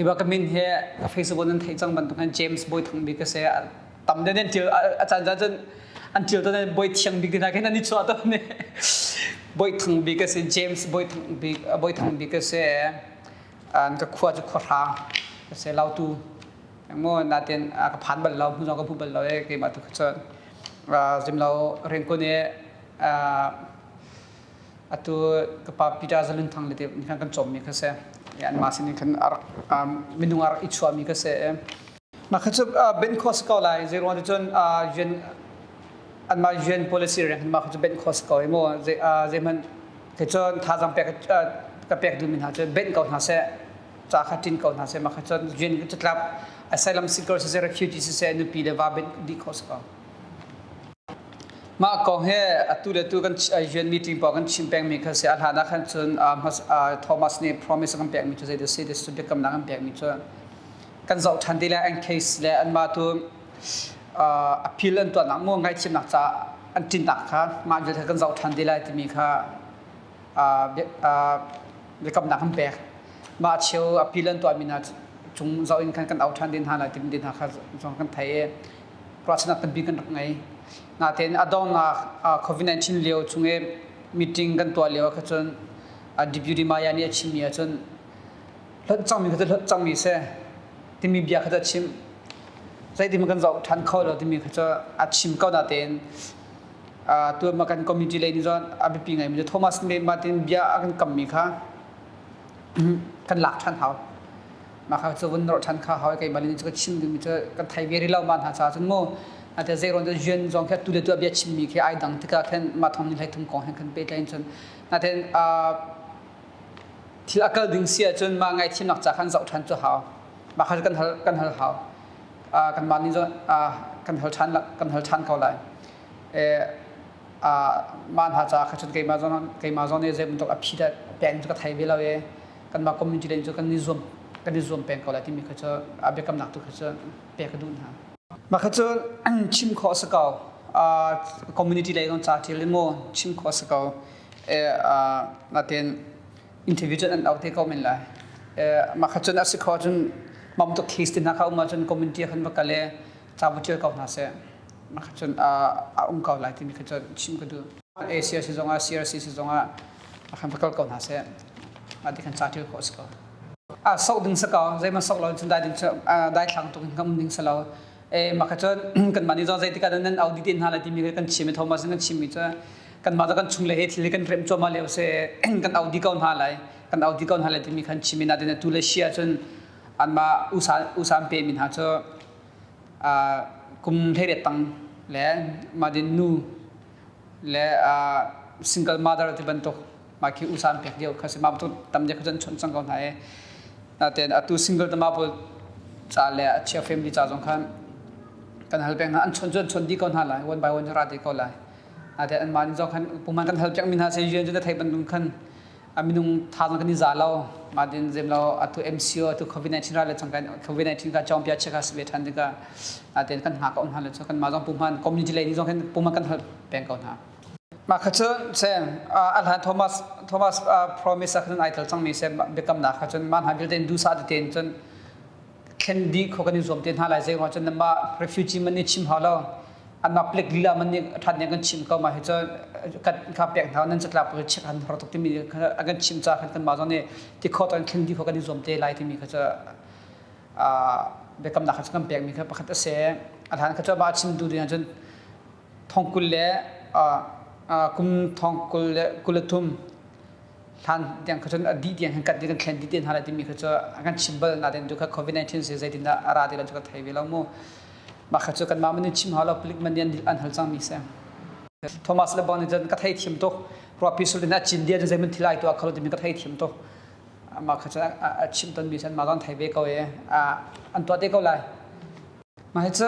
Kiba ka min he ka Facebook nan theih cang bantuk hin James Bawi Thang Bik ka si. Tam den an tial a caan caan cun an tial tawn Bawi Thiang Bik ti hna khin an i chuah tawn. Bawi Thang Bik ka si James Bawi Thang Bik Bawi Thang Bik ka si. An ka khua cu khuahrang ka si lautu. Mo natin ka phan bal lo hmu zong ka hmu bal lo e keimah tu kha cun zimlo ringkun i atu ka pa Peter Zalun Thang le te khan kan cawmmi kha si. Anmah sin in khan minung a rak i chuahmi kha si. Mah kha cu ben khawh si ko lai. Zei ruang cun UN anmah UN policy reng mah kha cu ben khawh si ko i mu. Zeihmanh kei cun thazaang pek ka pek duhmi hna cu ben ko hna seh. Ca kha ṭin ko hna seh. Mah kha cun UN catlap asylum seeker siseh refugee siseh nupi le va ben dih khawh si ko. Mah kong hi atu le tu kan UN meeting paoh kan chim pengmi kha si. A hlan ah khan cun Thomas nih promise a kan pekmi cu zeidah si ti biakamnak an pekmi cu kan zoh ṭhan ti lai an case le anmah tu appeal an tuahnak mu ngaithiamnak ca an ṭinnak kha mah vialte kan zoh ṭhan ti lai timi kha biakamnak an pek. Mah cheu appeal an tuahmi hna cung zoh in khan kan au ṭhan te hna lai timi te hna kha zong kan thei i ruahchannak tampi kan rak ngei. Natein a donghnak COVID-19 lio chung i meeting kan tuah lio ah kha cun Deputy Maya nih a chimmi ahcun hlonh cangmi kha cu hlonh cangmi si timi bia kha cu a chim. Zeitin kan zoh ṭhan kho lo timi kha cu a chim ko natein tu ma kan community lei nih cun a biapi ngaimi cu Thomas nih mah tin bia a kan kammi kha kan lak ṭhan hau. Mah kha cu vun rawh ṭhan kha hau keimah nih cu ka chim dingmi cu kan thei ve rih lo ma hna caah cun mu ate zeiruang cu UN zong khi tu le tu a bia chimmi khi ai dang tikah khin mah thong ni hlei thum kong he khan pehtlai in cun natein thil a kal ding si ahcun mah ngaithiamnak ca khan zoh ṭhan cu hau mah kha kan hal kan hal hau kanmah nih cun kan hal ṭhan kan hal ṭhan ko lai mah hna caah kha cun keimah zong keimah zong nih zei bantuk a phi dah pek cu ka thei ve lo i kanmah community lei cu kan i zuam kan i zuam peng ko lai timi kha cu a biakamnak tu kha cu pek ka duh hna. Mah kha cu chim khawh a si ko. Community lei zong ca ṭial in mu chim khawh a si ko. Natin interview cun an auh te ko men lai. Mah kha cun a si khawh cun mah bantuk case te hna kha um ahcun community ah khan va kal i ca va ṭial ko hna seh. Mah kha cun a um ko lai timi kha cun chim ka duh. ACRC zongah CRC zongah a khan va kal ko hna seh. Mah ti khan ca ṭial khawh a si ko. A sok ding si ko. Zeihmanh sok lo cun dai ding cu daithlang tuk in kan um ding si lo. E mah kha cun kanmah nih zong zeitik ah nan audit te hna lai timi kan chim i Thomas kan chimmi cu kanmah cu kan chung le he thil kan remh cuahmah lio si kan audit ko hna lai kan audit ko hna lai timi khan chim i natin atu le sia cun anmah usa usa an pemi hna cu kum 18 tang le mah din nu le single mother ti bantuk mah khi usa an pek lio kha si mah bantuk tam deuh kha cun chawnh cang ko hna i natein atu single tama pawl ca le a chia family ca zong khan kan hal peng hna an chawnh cu an chawnh dih ko hna lai one by one ra te ko lai natein anmah nih zong khan puman kan hal piak mi hna se UN cu na thei bantuk khan a minung thazang kan i za lo mah din zem lo atu MCO atu COVID-19 ra le cang kan COVID-19 ka chong pia cheka se than dika aten kan hna ka um hna le chu kan ma zong puman community lei ni zong hin puman kan hal peng ko hna ma kha chu se a hlan Thomas Thomas promise a khan ai tel cang mi se biakam na kha chun man ha built du sa te chun thlen dih kho kan i zuam te hna lai zei ruang cun mah refugee man nih chim hau lo anmah plek lila man nih ṭhat nih kan chim ko mah hi cu kan kha pek hna nan catlap ko check han har tuk timi a kan chim ca khan kan mah zong nih ti kho tan thlen dih kho kan i zuam te lai timi kha cu biakamnak kha cu kan pek mi kha pakhat a si a hlan kha cu mah chim duh ding ahcun thongkul le kum thongkul le 23 hlan tiang kha cun a dih tiang kan kat kan thlen dih te hna lai timi kha cu a kan chim bal nain tu kha COVID-19 si zeitin dah a ra ti lo cu ka thei ve lo mu mah kha cu kanmah man in chim hau lo palik man nih an hal cangmi si Thomas le Bon cun ka thei thiam tuk ruahpi sul in a cin dia cun zeiman thil ai tuah kho timi ka thei thiam tuk mah kha cu a chim ton mi san mah zong thei ve ko e an tuah te ko lai Mah hi cu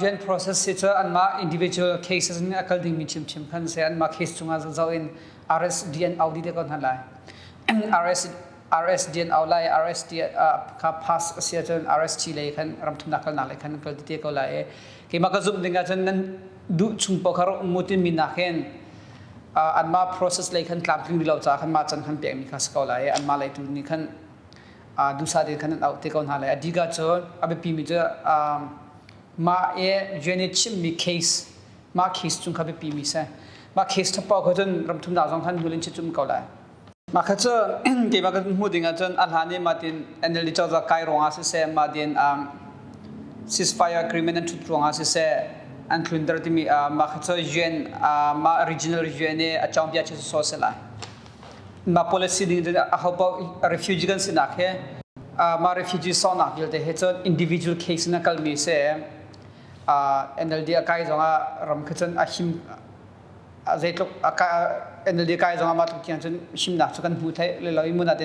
UN process hi cu anmah individual cases in a kal dingmi ṭhiamṭhiam khan si. Anmah case cungah zoh in RSD an au dih te ko hna lai. RS, RSD an au lai, RSD kha pass a si ahcun RST lei khan ramthumnak kalnak lei khan kal te ko lai i keimah ka zumh ding ahcun nan duh chung paoh kha rak um mu timi nakin anmah process lei khan tlamtling rih lo caah khan mah can khan pekmi kha si ko lai i anmah lei tu nih khan. Duhsah tein khan an auh te ko hna lai. A dika cu a biapi mi cu mah i UN i chimmi case mah case cung kha biapi mi si. Mah case thapau kha cun ramthumnak zong khan hmul in chit ko lai. Mah kha cu keimah ka hmuh ding ahcun a hlan i mah tin NLD cozah kai ruangah siseh mah tin ceasefire agreement an ṭhut ruangah siseh an tlunter timi mah kha cu UN mah regional UN i a cawng bia cu sawh si lai. Mah policy ding cun aho paoh refugee kan sinak hi mah refugee sawhnak vialte hi cun individual case in a kalmi si. NLD a kai zongah ram kha cun a him zeitluk NLD kai zongah mah tluk tiang cun himnak cu kan hmu thai le lo i mun ah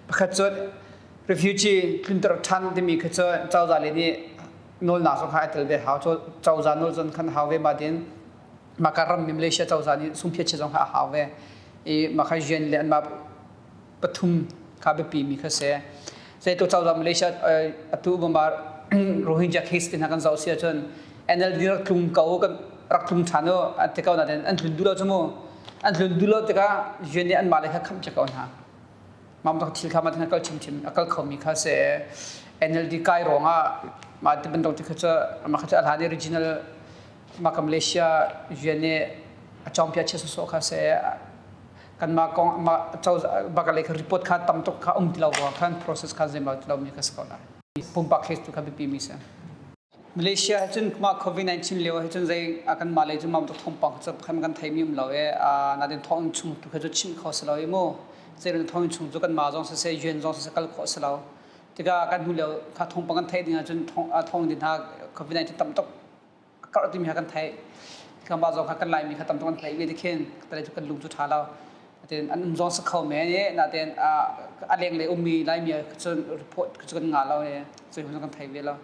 pakhat cu refugee tlunter ṭhan timi kha cu cozah le nih nawlnak zong kha ai tel ve hau cozah nawl zong khan hau ve ma din maka ram mi Malaysia cozah nih sungphiat che zong kha a hau ve i maka UN le anmah pathum kha biapi mi kha si. Zeitu cozah Malaysia atu bama Rohingya case te hna kan zoh si ahcun NLD rak tlung ko kan rak tlung ṭhan u an ti ko nain an tlun duh lo cu mu an tlun duh lo tikah UN nih anmah le kha khamh cia ko hna. Mah bantuk thil kha mah kal chimchim a kal khomi kha si NLD kai ruangah mah ti bantuk ti kha cu mah kha cu a hlan i regional mah ka Malaysia UN nih a cawngpia chia sawsawh kha si kanmah kong mah cozah baka lei kha report kha tam tuk kha um ti lo ruang khan process kha zeimau ti lomi kha si ko lai pumpak case tu kha biapi mi si Malaysia he cun mah COVID-19 lio he cun zei kan mah lei cu mam tuk thawngpang cu khan kan thei mi um lo e natin thawng chung tu kha cu chim kho si lo i mu zeirin thawng chung cu kan mah zong siseh UN zong siseh kal khawh si lo tikah kan hnu lio kha thawngpang kan theih ding ahcun thawng din hna COVID-19 tam tuk a karh timi kha kan theih. Tlangval zong kha kan Laimi kha tam tuk an theih ve ti khin tale cu kan lung cu ṭha lo. Natein an um zong si kho men i natein a lenglei ummi Laimi cun report cu kan ngah lo i cu hun kan thei ve lo.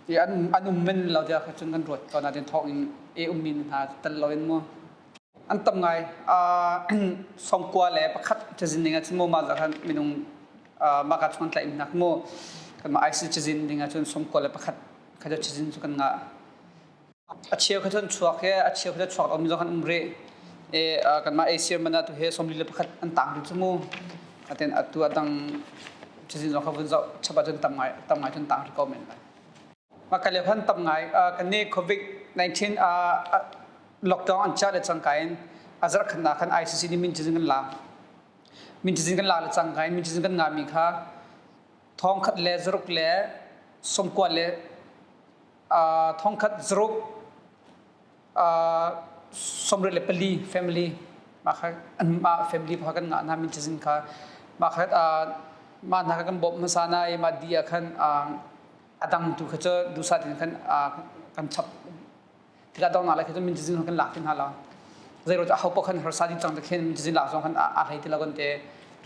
I an an um men lo tiah cun kan ruat ko natein thawng in e ummi hna tel lo in mu. An tam ngai. Songkua le pakhat cazin ning ah cun mu mah zah khan minung mah ka chung tlaih nak mu kanmah ISIS cazin ding ah cun songkua le pakhat kha cu cazin cu kan ngah. A cheu kha cun chuak he a cheu kha cu chuak lomi zong kan um rih. E kanmah Asia man ah tu he 41 an tang rih cu mu. Aten atu adang cazin zong kha vun zoh chap ahcun tam ngai tam ngai cun tang rih ko men lai. Mah ka lio khan tam ngai kan nih COVID-19 lockdown an chiah le cangka in a zarh khatnak khan ICC nih min cazin kan la. Min cazin kan la le cangka in min cazin kan ngahmi kha thongkhat le zaruk le sawmkua le thongkhat zaruk 74 family mah kha anmah family kha kan ngah hna min cazin kha mah kha mah hna kha kan bawmh hmasa na i mah di ah khan a dang tu kha cu duhsah tein khan kan chap tikah dongnak lai kha cu min cazin kan lak ti hna lo zei ruang aho paoh khan harsa ding cang te khin min cazin lak zong khan a hlei ti lo kan te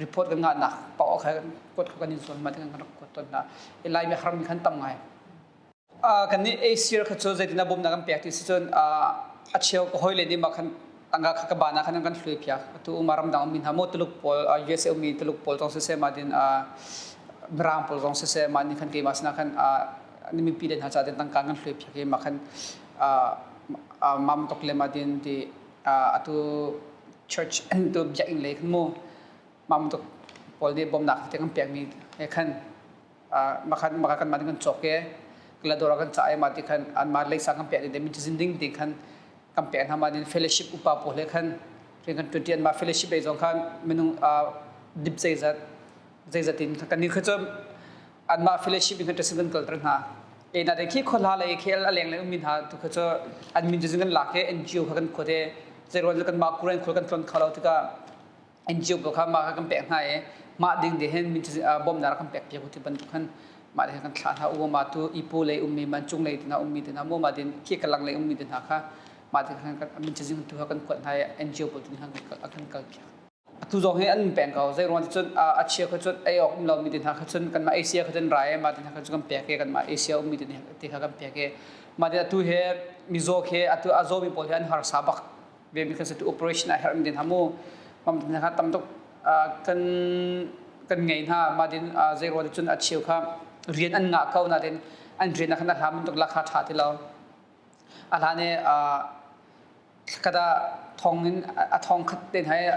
report kan ngah nak paoh kha kuat kho kan in zuam ma ti kan rak kuat ton hna i laimi harmi khan tam ngai Kan nih ASEAN kha cu zeitindah bawmhnak kan pek ti si cun a cheu ka hawile nih mah khan tangka kha ka ban ah khan an kan hlui piak. Atu umma ramdang ummi hna maw Tuluk pawl USA ummi Tuluk pawl zong siseh mah din Mirang pawl zong siseh mah nih khan keimah sinah khan mipi le hna caah tangka kan hlui piak i mah khan mam tok le mah din ti atu church tu biakinn lei khan mu mam tok pawl nih bawmhnak te kan pekmi he khan makhan maka kan man kan cawk e kala dora kan ca e ma ti khan an ma leisa kan pek ding mi chin ding ti khan kan pek hna ma din fellowship upa pawl he khan rian kan tuan an ma fellowship ei zong khan minung dip zeizat zeizat in kan ni kha chu an ma fellowship in kan ṭasin kan kalter hna e na de khi khola le khel a leng le ummi hna tu kha chu an min chin kan lak e NGO kha kan khote zeiruan kan ma kuren khol kan tlon khalo tikah NGO pawl kha mah kha kan pek hna i mah ding de hin min bawmhnak kan pek piak ti bantuk khan mah de kan thlah hna u ma tu ipu lei ummi mancung lei te hna ummi te hna mu ma din khi kalang lei ummi te hna kha mah te khan min cazin tu kha kan kuat hna i NGO pawl tu khan kan kal piak atu zong hi an peng ko zei ruang cun a chia kha cun ei awk um lo mi te hna kha cun kanmah Asia kha cun rai ma te hna kha cun kan pek i kanmah Asia ummi te kha kan pek i mah te atu he mizaw khi atu a zaw mi pawl hi an harsa bak ve mi kan si tu operation a herh mi din hamu mam din kha tam tuk kan kan ngei hna ma din zei ruang cun a cheu kha rian an ngah ko na din an rian khan a hlam tuk la kha tha ti lo a hlan e kada Thong in a thong khat te hna i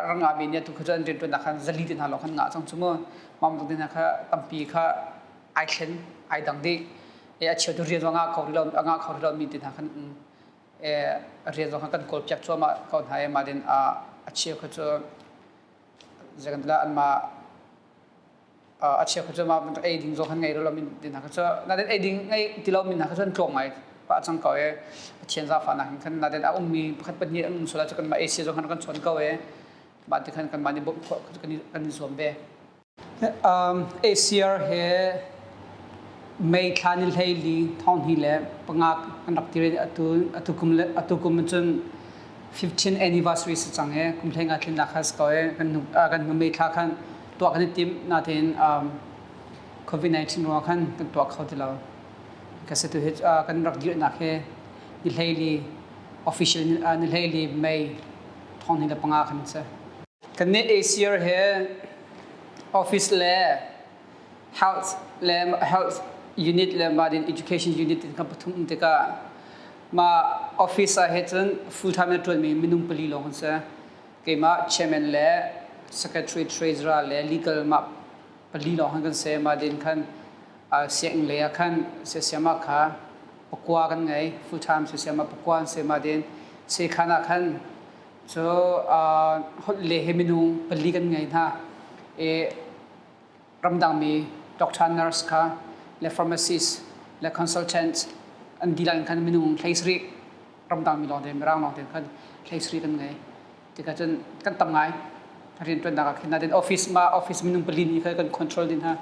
ranga mi nih tu kha cu an rianṭuannak khan zali te hna lawng khan ngah cang cu mu. Mah te hna kha tampi kha ai thlen, ai dang dih. E a cheu tu rian zong a ngah kho rih lo, a ngah kho rih lo mi te hna khan um. E rian zong kha kan kawl piak cuahmah ko hna i mah din a cheu kha cu zeikan anmah a chia kha cu mah bantuk ei ding zong khan ngei lo mi hna kha cu nain ei ding ngei ti lo mi hna kha cu an tlawm ngai pah cang ko i Pathian zaangfahnak in khan nain a ummi pakhat pahnih an um sual ahcun kanmah Asia zong khan kan chawn ko i mah ti khan kanmah nih bawmh khawh kan i zuam ve. ACR he May thla ni 14 25 kan rak dir i atu atu kum le atu kum cun 15 anniversary si cang i kum 15 tlinnak kha si ko i kan hnu kan hnu May thla khan tuah kan i tim natein COVID-19 ruangah khan kan tuah kho ti lo. Ka si tu hi kan rak dirnak hi ni 14 official ni 14 May 2005 khan si. Kan nih ACR he office le health le health unit le mah din education unit in kan pathum um tikah mah office ah he cun full time na ṭuanmi minung pali lawng an si. Keimah chairman le secretary treasurer le legal mah pali lawng han kan si. Mah din khan sianginn lei ah khan siasiama kha pakua kan ngei full time siasiama pakua an si. Mah din sekhan ah khan cu holh le he minung pali kan ngei hna. I ramdangmi doctor nurse kha le pharmacist le consultant an dihlak in khan minung 17 ramdangmi lawng te mirang lawng te khan 17 kan ngei. Tikah cun kan tam ngai rianṭuannak ah khin nain office ma office minung pali nih kha kan control din hna.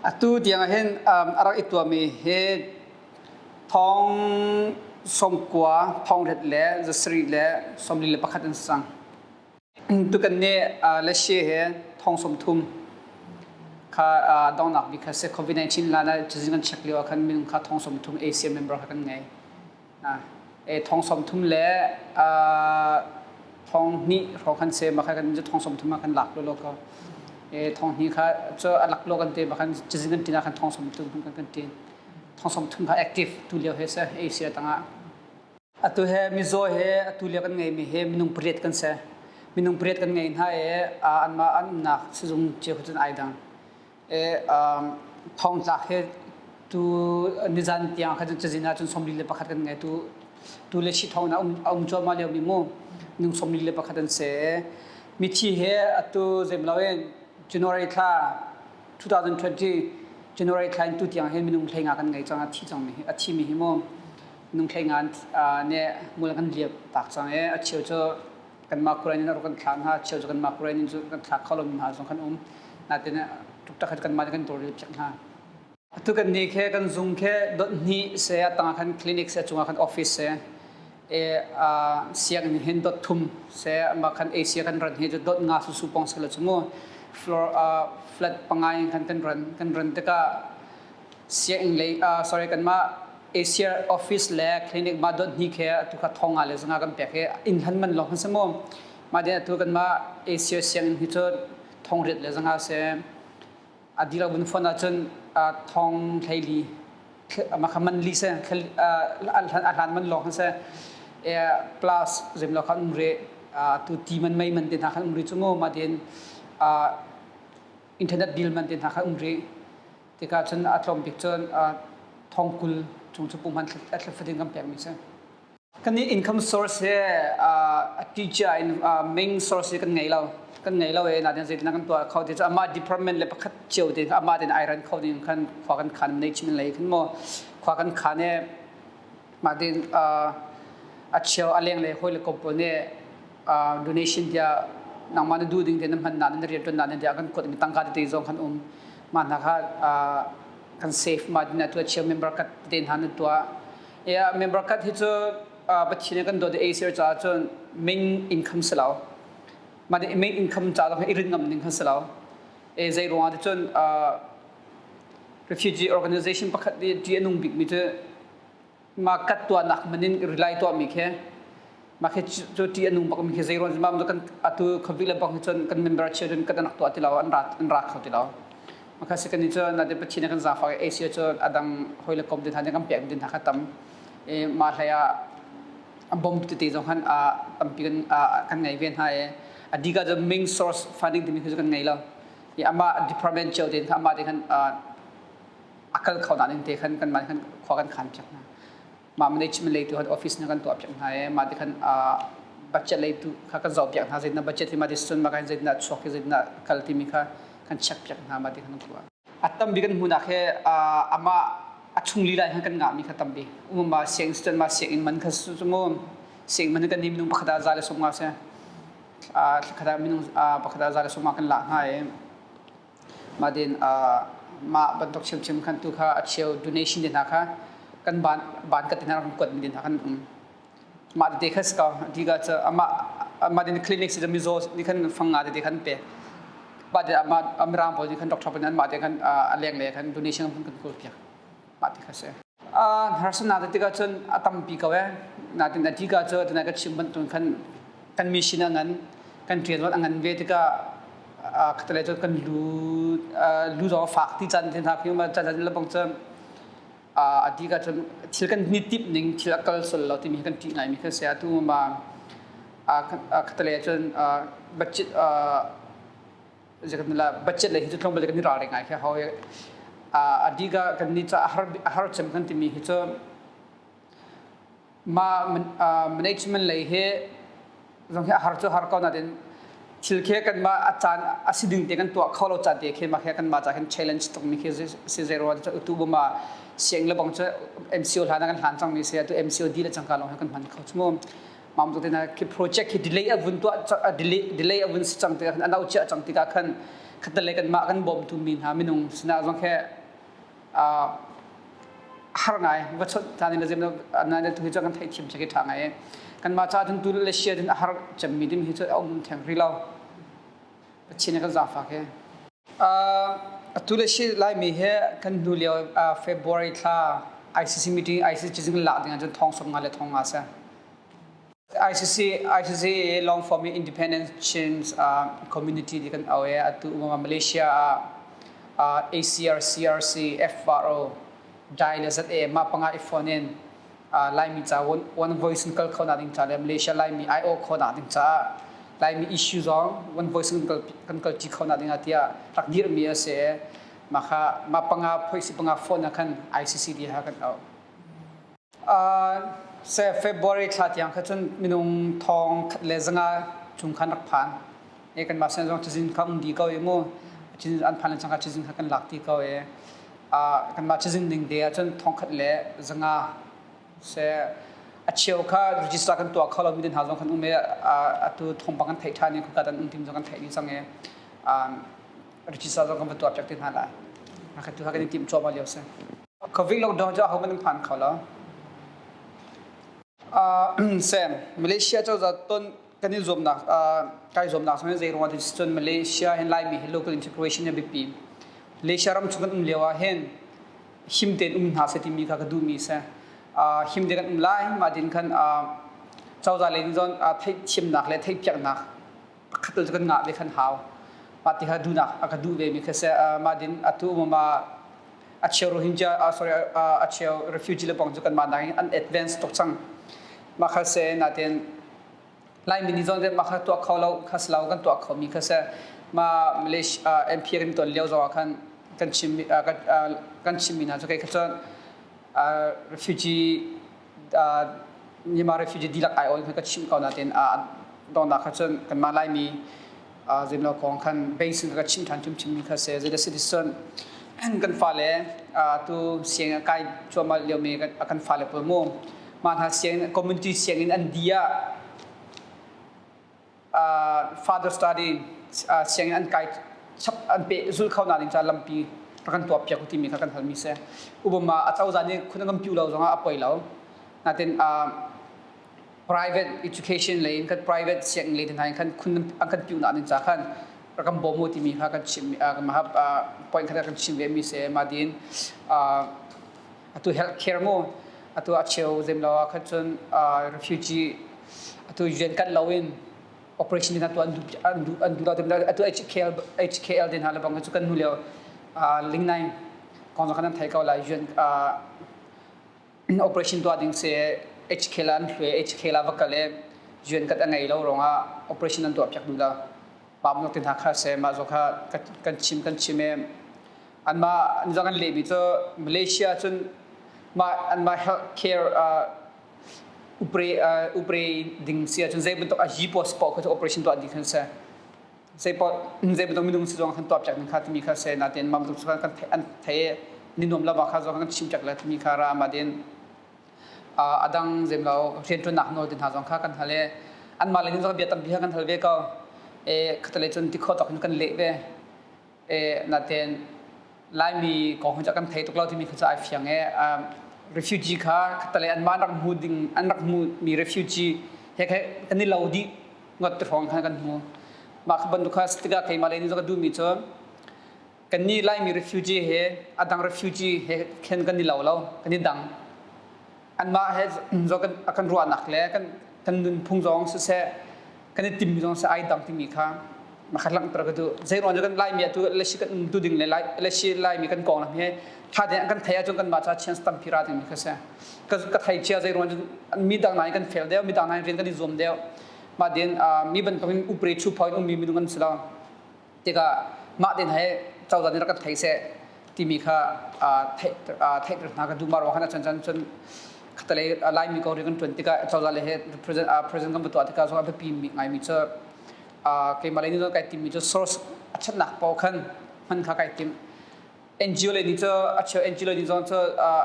Atu tiang ah hin a rak i tuahmi hi thong 90 thong 8 le 7 le 41 an si cang. Tukan nih Lashe he thong 30 kha donghnak bik kha si COVID-19 lan ah cazin kan check lio ah khan minung kha thong 30 ASEAN member kha kan ngei. Thong 30 le 2,000 hrawng khan se ma kha kan thong 30 ma kan lak lo lo ko. Thong hnih kha cu a lak lo kan te ma khan cazin kan tin ah khan thong 30 kan kan tin. Thong 30 kha active tu lio he se Asia tangah. Atu he mizaw he atu lio kan ngeimi he minung pariat kan si. Minung pariat kan ngei hna i anmah an umnak sizung cio kha cun ai dang. Thongtlak he tu nizan tiang kha cun cazin ah cun 41 kan ngei. Tu tu le shi thong na a um cuahmah lio mi mu minung 41 an si. Mithi he atu zemlo in January thla 2020 January thla in tu tiang hin minung 15 kan ngei cang a thi cang mi a thi mi hi mu minung 15 nih mul kan liap tak cang i a cheu cu kanmah Kurain in a rak kan thlak hna cheu cu kanmah Kurain in cu kan thlak kho lomi hna zong kan um natin tuktak khat kanmah nih kan tawlrel piak hna. Atu kan ni khe kan zung khe dot hnih se a tangah khan clinic se cungah khan office se e sianginn hin dot thum se ma khan Asia kan ran hi dot nga su su pong se la chu mu floor flat pangai in khan kan ran kan ran tikah sianginn lei sorry kanmah Asia office le clinic ma dot hnih khe atu kha thong nga le zanga kan pek hi inn hlan man lawng kan si mu ma den atu kanmah Asia sianginn hi cu thong riat le zanga se a dilo vun fon ahcun thong 14 ma kha man li se a hlan man lawng kan se plus zem lo khan um re tu ti man mei man te hna khan um ri chu mu ma den internet bill man te hna khan um ri Tikah cun a tlawm bik cun thong 20 chung cu pumhan a fatin kan pekmi si. Kan nih income source he a teacher in main source hi kan ngei lo. Kan ngei lo e natin zeitin kan tuah kho ti cu amah department le pakhat cio te amah ten ai ran kho ding khan khua kan khan nei chim lei khan mo khua kan khan e mah tin a cheu a leng le hoi le kom pawl nih donation tiah nangmah na duh ding te na hman na na rian tuan na tiah kan kuat mi tangka tete zong khan um mah hna kha kan save mah din ah tu a cheu member cut te hna na tuah ya member cut hi cu Pathian kan dawt i ACR caah cun main income si lo mah main income ca zong i rin ngam ding khan si lo e zei ruangah ti cun refugee organization pakhat nih ṭih a nung bikmi cu mah kat tuahnak man in rely tuahmi khi mah khi cu ṭih a nung bakmi khi zei ruang mah kan atu covid le bang hi cun kan member chia cun kan rak tuah ti lo an ra an ra kho ti lo mah kha si kan ni cun ate Pathian kan zaangfak i Asia cu adang hoi le kom te hna kan pek din hna kha tam i mah hlei ah. A bom tete zong khan tampi kan kan ngei ve hna i a dika cu main source funding timi khi cu kan ngei lo. I amah department cio tein khan amah te khan a kal kho na ning te khan kan mah khan khua kan khan piak hna. Mah management lei tu khan office na kan tuah piak hna i mah te khan budget lei tu kha kan zoh piak hna zeitin budget hi mah ti cun mah kan zeitin chuak hi zeitin kal timi kha kan check piak hna mah ti khan kan tuah. A tambi kan hmuhnak hi amah a chung lila hin kan ngahmi kha tambi. Umama sianginn student ma sianginn man kha cu mu sianginn man kan ni minung pakhat ah 150 si. Khat ah minung pakhat ah 150 kan lah hna i mah din mah bantuk chimchim khan tu kha a cheu donation te hna kha kan ban ban kat te hna kan kuat mi te hna kan um. Mah tete kha si ko. Adika cu amah amah din clinic si mizaw nih khan fang nga tete khan pek. Mah te amah Mirang pawl nih khan doctor pawl nih anmah te khan a leng le khan donation kan kan kawl piak. Mah ti kha si. Harsatnak te tikah cun a tampi ko eh. Natin adika cu tunai ka chim bantuk khan kan mission a ngan kan rian a ngan ve tikah khatale cu kan lu lu zong a fak ti caan te hna khi ma caan le bang cu a dih ahcun thil kan ni timh ning thil a kal sual lo timi hi kan ṭih ngaimi khi a si. Atu ma khattelei ahcun budget budget lei hi cu tlawmpal kan i ralring ngai khi a hau i a dih kan ni ca a har cem kan timi hi cu Mah management lei hi zong hi a har cu har ko nain thil khi kanmah a caan a si ding te kan tuah kho lo caan te khi mah khi kanmah ca khin challenge tuk mi khi si zei ruang cu tu bu ma siang le bang cu MCO hlan ah kan hlan cang mi si atu MCO di le cangka lawng hi kan hman kho chu mu mam tu te na khi project khi delay a vun tuah delay delay a vun si cang tikah khan a nau chia cang tikah khan khatale kanmah kan bawmtu mi hna minung sinah zong khi har ngai va chawnh caan in zem na tu hi cu kan theihthiam che khi ṭha ngai kanmah ca cun tu le sia din a har cemmi ding hi cu a um theng rih lo. Pathian kan zaangfak he. Atu le si Laimi he kan hnu lio February thla ICC meeting ICC cizing lak ding ahcun thong 50 le thong nga si. ICC ICC long form independent Chin community ti kan au i atu umama Malaysia ah ACR CRC FRO DAI le ZA mah panga i phone in Laimi ca one voice in kal kho na ding ca le Malaysia Laimi IO kho na ding caah Laimi issue zong one voice in kan kal ṭi kho na ding ah tiah rak dirhmi a si. Mah kha mah panga phoisi panga phone ah khan ICC ti ha kan au. Se February thla tiang kha cun minung 1500 chung khan rak phan. E kanmah sin zong cazin kha um dih ko i mu. Cazin an phan le cangka cazin kha kan lak ti ko i kanmah cazin ning te ahcun 1100 se a cheu kha register kan tuah kho lo mi hna zong kan um i atu thawngpang kan theih ṭhan i khua kan um tim zong kan theih dih cang i register zong kan va tuah piak te hna lai. Tu kha kan i timh cuahmah lio si. Covid lockdown cu ahohmanh an phan kho lo. Sam, Malaysia cozah ton kan i zuamnak kai zuamnak sang zei ruangah cun Malaysia hin Laimi hi local integration a biapi. Malaysia ram chung kan um lio ah hin him tein um hna seh timi kha ka duhmi si. Him tein kan um lai mah din khan cozah lei nih zon theihthiamnak le theihpiaknak pakhat cu kan ngah ve khan hau. Mah ti kha duhnak a ka duh ve mi kha si. Mah din atu umama a cheu Rohingya sorry a cheu refugee le bang cu kanmah nakin an advance tuk cang. Mah kha se natin Laimi nih zong mah kha tuah kho lo kha si lo kan tuah kho mi kha si. Ma Malaysia MP kan ton lio zong ah khan kan chim kan chimmi hna cu kei kha cun refugee Myanmar refugee dihlak ai awl ka chim ko natin donghnak kha cun kanmah Laimi zemlo kong khan base in ka chim ṭhan chimchimmi kha si. Zeidah si cun kan fale tu sianginn kai cuahmah liomi kan fale pawl mu mah hna sianginn community sianginn an di ah father study sianginn an kai chap an pe zul kho na ding ca lampi rak kan tuah piak timi kha kan halmi si. Ubama a cozah nih khun kan piu lo zongah a poi lo. Natin private education lei in kan private sianginn lei hna in khan khun an kan piu na ding ca khan rak kan bawm u timi kha kan chim point kha kan chim ve mi si. Ma din atu health care mu atu a cheu zem lo ah khan cun refugee atu UN kan lo in operation din tu an du an du an du lo atu HKL HKL din ha le bang cu kan nu leo lingnai kong kan thei ko lai UN operation tuah ding se. HK la an hlue HK la va kal i UN kat a ngei lo ruangah operation an tuah piak duh lo. Mah bantuk te hna kha se mah zaw kha kan chim kan chim i anmah an zong an lehmi cu Malaysia cun mah anmah health care upre upre ding si ahcun zei bantuk a hi post paoh kha cu operation tuah ding khan si. Zei paoh zei bantuk minung si zong khan tuah piak ding kha timi kha si. Natin mah bantuk cu kan an thei ni nuam lo kha zong kan chim piak le timi kha ra ma din a dang zem lo rianṭuannak nawl te hna zong kha kan hal i anmah le zong bia tampi kha kan hal ve ko. E khatalei cun ti khawh tawk in kan leh ve. E natin Laimi kong hi kan thei tuk lo timi kha cu ai fiang i refugee kha khatalei anmah an rak hmu ding an rak hmu mi refugee he kha kan i lo dih ngot te hrawng khan kan hmu. Mah kha bantuk kha tikah keimah lei nih ka duhmi cu kannih Laimi refugee he a dang refugee he khin kan i lo lo kan i dang. Anmah he zo kan a kan ruahnak le kan kan nunphung zong siseh kan i timmi zong siseh ai dang timi kha makhat langhter ka duh. Zei ruang cu kan Laimi atu lesi kan um tu ding le Lai lesi Laimi kan kong lam hi tha tein kan thei ahcun kanmah ca chance tampi ra dingmi kha si. Ka ka thei chia zei ruang cu mi dang nain kan fel deuh mi dang nain rian kan i zuam deuh. Mah din mi bantukin upre chu phau in ummi minung kan si lo. Tikah mah tin he cozah nih rak kan thei seh timi kha theihter hna ka duh ma ruang khan a chan chan cun khatalei Laimi ko rian kan ṭuan tikah cozah le he president president kan va tuah tikah zong a biapi ngaimi cu keimah lei nih kai timmi cu source a chatnak paoh khan hman kha kai tim. NGO lei nih cu a cheu NGO lei nih zong cu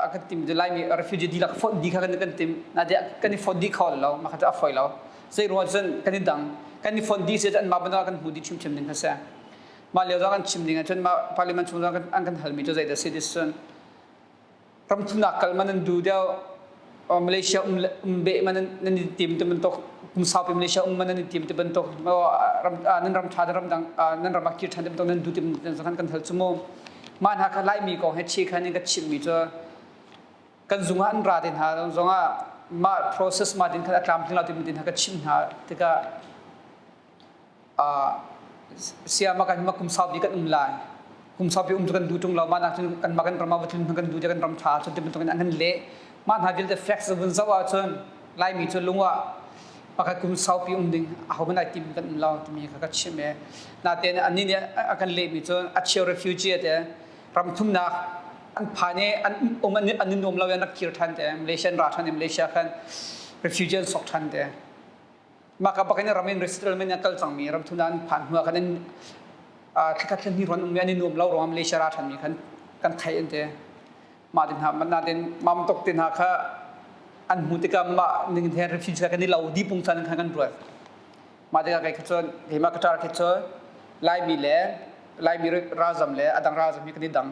a kan tim cu Laimi refugee dihlak fonh dih kha kan kan tim. Na kan i fonh dih kho lo mah kha cu a foi lo. Zei ruang cun kan i dang. Kan i fonh dih si an mah bantuk kan hmu dih ṭhimṭhim ding kha si. Mah lio zong kan chim ding ahcun mah parliament chung zong an kan halmi cu zeidah si ti cun ramthumnak kal man an duh deuh Malaysia um um beh man nan i tim ti bantuk kum saupi Malaysia um man nan i tim ti bantuk ram nan ram ṭha ram dang nan ram ah kir ṭhan ti bantuk nan duh ti bantuk kan kan hal cu mu mah hna kha Laimi kong he chi khan in ka chimmi cu kan zung ah an ra te hna zong ah mah process ma din khan a tlamtling lo ti tin hna ka chimh hna tikah siama kan ma kum saupi kan um lai kum saupi um cu kan duh ṭung lo mah nak cun kan mah kan ram ah va tlun kan duh kan ram ṭha cun ti bantukin an kan leh mah hna vialte facts vun zoh ahcun Laimi cu lung ah pakhat kum saupi um ding aho hmanh ai tim kan um lo timi kha ka chim e natein annih nih a kan lehmi cu a cheu refugee te ram thumnak an phan i an um an i nuam lo i an rak kir ṭhan te Malaysia an ra ṭhan i Malaysia khan refugee an sok ṭhan te Mah ka bak in ram in resettlement in a kal cangmi ram thum an phan hnu ah khan an thlakhat thla ruan ummi an i nuam lo ruangah Malaysia ra ṭhanmi khan kan theih an ti. Mah tin hna natin mam tok te hna kha an hmu tikah mah ning he refugee kan i lo di pungsan khan kan ruat. Mah tikah kei kha cun keimah ka tar khi cun Laimi le Laimi ralzam le a dang ralzam hi kan i dang.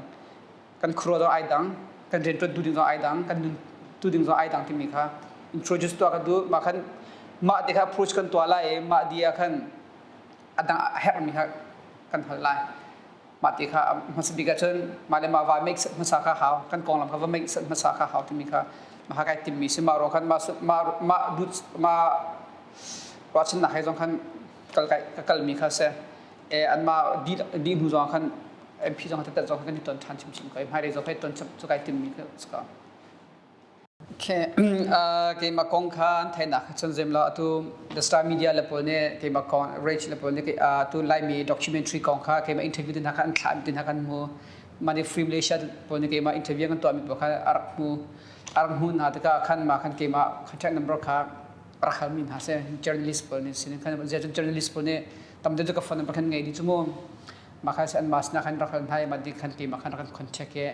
Kan khuaruah zong ai dang kan rianṭuan tu ding zong ai dang kan nun tu ding zong ai dang timi kha introduce tuah kan duh mah khan mah te kha approach kan tuah lai i mah di ah khan a dang a herhmi kha kan hal lai mah ti kha hmasa bik ahcun mah le mah va make set hmasa kha hau kan konglam kha va make set hmasa kha hau timi kha mah kha kai timmi si mah ruang khan mah mah mah dut mah ruahchannak he zong khan kal kai ka kalmi kha si e anmah dih dih hnu zong khan MP zong tetet zong kan i ton ṭhan chimchim ko hmailei zong kai ton cu kai timmi kha si ko. Okay, keimah kong kha an theihnak kha cun zem lo atu The Star Media le pawl nih keimah kong Rach le pawl nih atu Laimi documentary kong kha keimah interview tin hna kha an thlah tin hna kan hmu mani Free Malaysia pawl nih keimah interview kan tuahmi pawl kha a rak hmu a rak hmu hna tikah khan mah khan keimah contact number kha rak halmi hna seh journalist pawl nih sin khan zia cun journalist pawl nih tam deuh cu ka phone number khan ngei dih cu mu mah khan an mah sinah khan rak hal hna i mah ding khan keimah khan rak kan contact i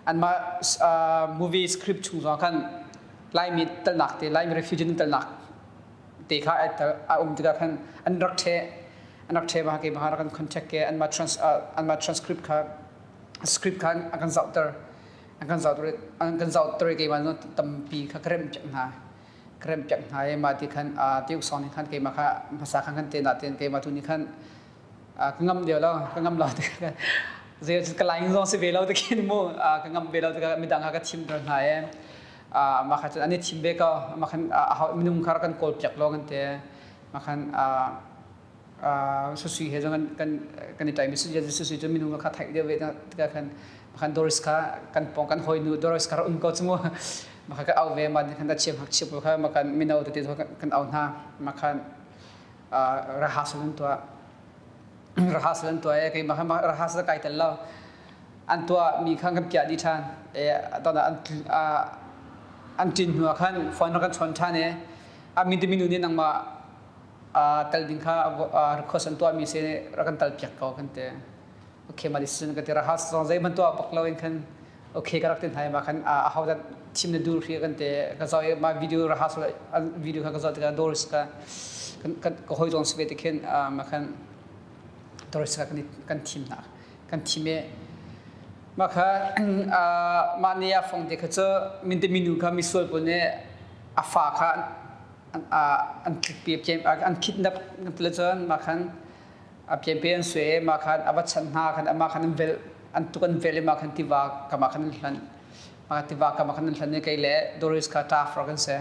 anmah movie script chung zong khan Laimi telnak te Laimi refugee telnak te kha a um tikah khan an rak ṭhe an rak ṭhe ma keimah rak kan contact i anmah trans anmah transcript kha script kha an kan zohter an kan zohter an kan zohter i keimah tampi kha ka remh piak hna ka remh piak hna i mah ti khan Tiuk Song nih khan keimah kha hmasa khan kan te na tein keimah tu nih khan ka ngam deuh lo ka ngam lo tikah zei ka laing zong si ve lo te khin mu ka ngam ve lo tikah midang kha ka thim ter hna i mah kha cun an i thim ve ko mah khan minung kha kan kawl piak lo kan te mah khan Susui he zong kan kan i ṭaimi Susui cu minung kha theih deuh ve tikah khan khan Doris kha kan pawng kan hawinu Doris kha rak um ko cu mu. Mah kha ka au ve ma khan a chiam hak pawl kha makan mino tete kan au hna ma khan rehearsal an tuah rehearsal an tuah e keimah kha rehearsal kai tel lo an tuah mi kha kan piah dih ṭhan e ton an an ṭin hnu ah khan phone rak kan chawn ṭhan e a min te minu nih nangmah tel ding kha request an tuah mi si rak kan tal piak ko kan te. Okay ma decision ka ti rehearsal zong zeihmanh tuah bak lo in khan okay ka rak ti hna i mah khan a ho dah thim na dur hri kan te ka zoh i mah video rehearsal video kha ka zoh tikah Doris ka kan ka hawi zong si ve ti khin mah khan Doris kha kan thim hna kan thim i mah kha mah ni a fong te kha cu minte minu kha misual pawl nih a fa kha an tlikpi an kidnap kan ti le cun mah khan a pianpi an sui i mah khan a va chanh hna khan amah khan an velh an tuk an velh i mah khan tiva kam ah khan an hlanh mah tiva kam ah khan an hlanh i kei le Doris kha ṭafar kan si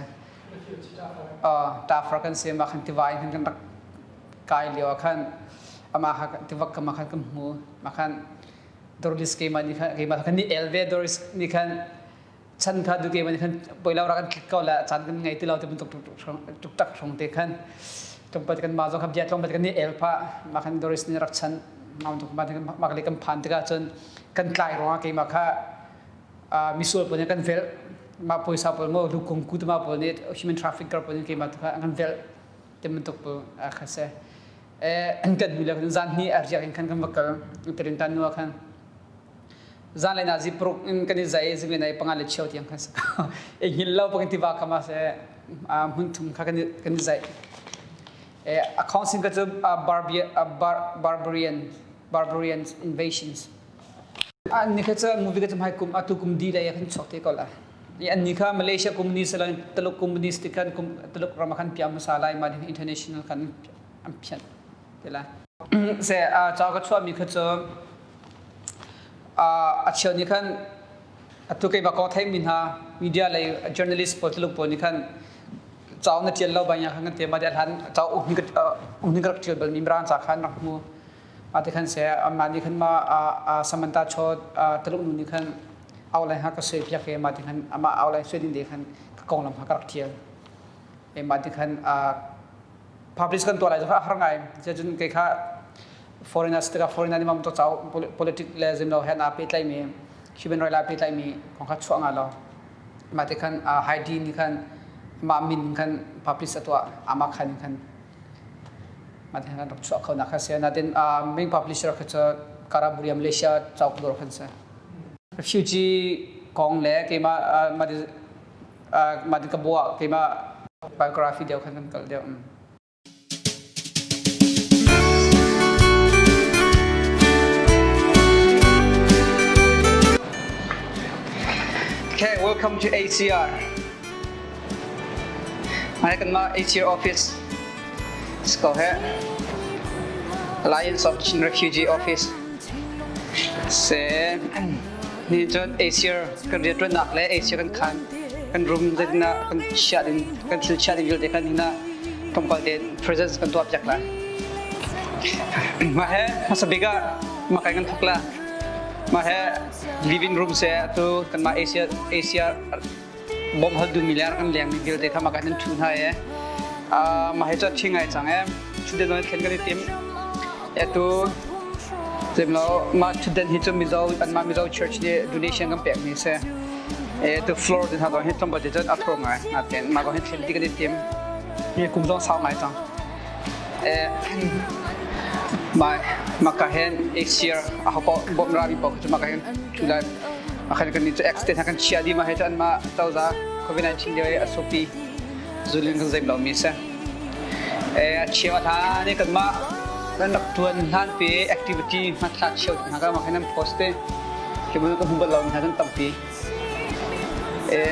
ṭafar kan si mah khan tiva in khan kan rak kai lio ah khan amah kha tiva kam ah khan kan hmu mah khan Doris keimah nih khan keimah khan ni el ve Doris nih khan chan kha duke man khan poilo ra kan tlik ko la chan kan ngei ti lo te bantuk tuk tak hrong te khan tlawmpal kan ma zong kha bia tlawmpal kan ni el pha ma khan Doris nih rak chan ma tuk ma ma le kan phan tikah cun kan tlai ruangah keimah kha misual pawl nih kan velh ma poisa pawl mo lukung ku ma pawl nih human trafficker pawl nih keimah tu kha an kan velh te bantuk pawl kha se eh kan hnu le zan hni a riak in khan kan va kal terin tan nu khan Zanlei nazi paruk in kan i zai zing nai panga le cheu tiang khan si ko. E hngil lo pakin tiva kama se hmun thum kha kan i zai. E a council ka cu barbarian barbarian invasions. An ni kha cu movie ka cu hmai kum atu kum di lei khan chuak te ko la. I an ni kha Malaysia communist lan Taluk communist ti khan Taluk ram khan piam hmasa lai ma ding international khan an phian te lai. Se ca ka chuahmi kha cu a cheu nih khan atu keimah kong theimi hna media lei journalist pawl Tuluk pawl nih khan cauk na ṭial lo bang khan kan te ma deh hlan cauk uhni ka rak ṭial bal mi Mirang ca khan rak hmu ma te khan se amah nih khan ma Samantha Chaw Tuluk nu nih khan outline ha ka sui piak i ma te khan amah outline sui ding de khan ka konglam ha ka rak ṭial e ma te khan publish kan tuah lai cu a har ngai cun kei kha foreigners tikah foreigner nih mam to chau politic le zimlo he na pehtlaimi human right la pehtlaimi kong kha chuah nga lo mah te khan Heidi nih khan mah min khan publish a tuah amah khan khan mah te khan rak chuah kho nak kha si natin main publisher kha cu Karaburia Malaysia chauk dawr khan si refugee kong le keimah mah ka buah keimah biography deuh khan kan kal deuh. Okay, welcome to ACR. Mai kan mah ACR office. Let's go here. Alliance of Chin Refugee Office. Se ni cun Asia kan rianṭuannak le Asia kan khan kan room zeitinah kan chiah ding kan thil chiah ding vialte kan hina tlawmpal te presence kan tuah piak lai. Mah he hmasa bik ah mah kai kan thok la. Mah he living room se atu kanmah Asia Asia bawm hal duhmi le kan lengmi vialte kha mah kan nan ṭhu hna i mah hi cu a ṭhi ngai cang e ṭhutden zong thlen kan i tim atu zemlo mah ṭhutden hi cu Mizo anmah Mizo church nih donation kan pekmi si e tu floor din hna zong hi tlawmpal te cun a thur ngai natein mah zong hi thlen ti kan i tim hi kum zong sau ngai cang e mah mah ka hen Asia a ho bawm rami paoh cu mah ka hen ṭhu lai Akhan kan ni cu X te hna kan chia dih ma he cu anmah cozah COVID-19 lio i a sopi zulin kan zeim lomi si. E a cheu a hlan i kanmah kan rak tuan hlan pi activity hmathlak cheu hna ka ma khan an post te khi mun ka hmu bal lomi hna kan tampi. E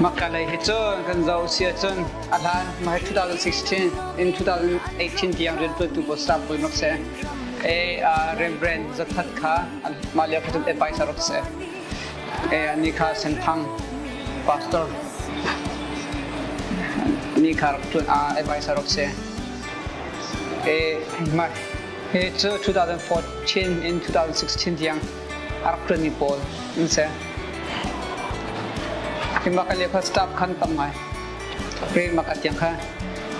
Makka lei hi cu kan zoh si ahcun a hlan ma hi 2016 in 2018 tiang riantuantu pawl staff pawl rak si. Reverend Zathat kha mah lio kha cun advisor rak si. Ani kha Senthang pastor ni kha rak ṭuan advisor rak si. Mah hi cu 2014 in 2016 tiang a rak ṭuanmi pawl an si. Hi maka le kha staff khan tam ngai. Re maka tiang kha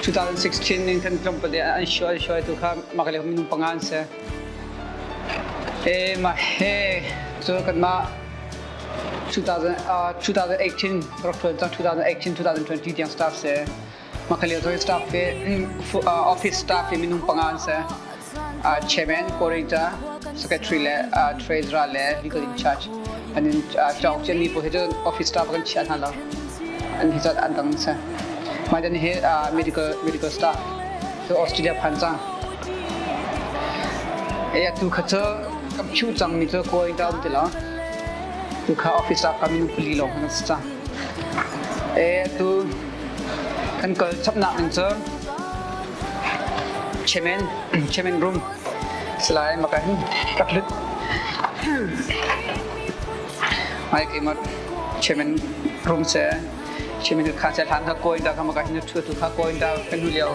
2016 in khan tlawmpal an shuai shuai tu kha maka le minung panga an si. E ma he cu kan mah 2000, uh, 2018 rak tuan cang 2018 2020 tiang staff si. Makhalio cu staff hi office staff hi minung panga an si. Chairman, coordinator, secretary le treasurer le legal in charge. An in cawk ciami pawl hi cu office staff kan chiah hna lo. An hi zat an dang si. Mah dan hi medical medical staff cu Australia phan cang. E atu kha cu kan phiu cangmi cu coordinator um ti lo. Tu kha office staff ka minung pali lawng kan si cang. E atu Kan kal chapnak ning cu chairman chairman room salai maka hin rak lut mai keimah chairman room se chairman kha che hlan kha koin da kha maka hin thu tu kha koin da kan hu lio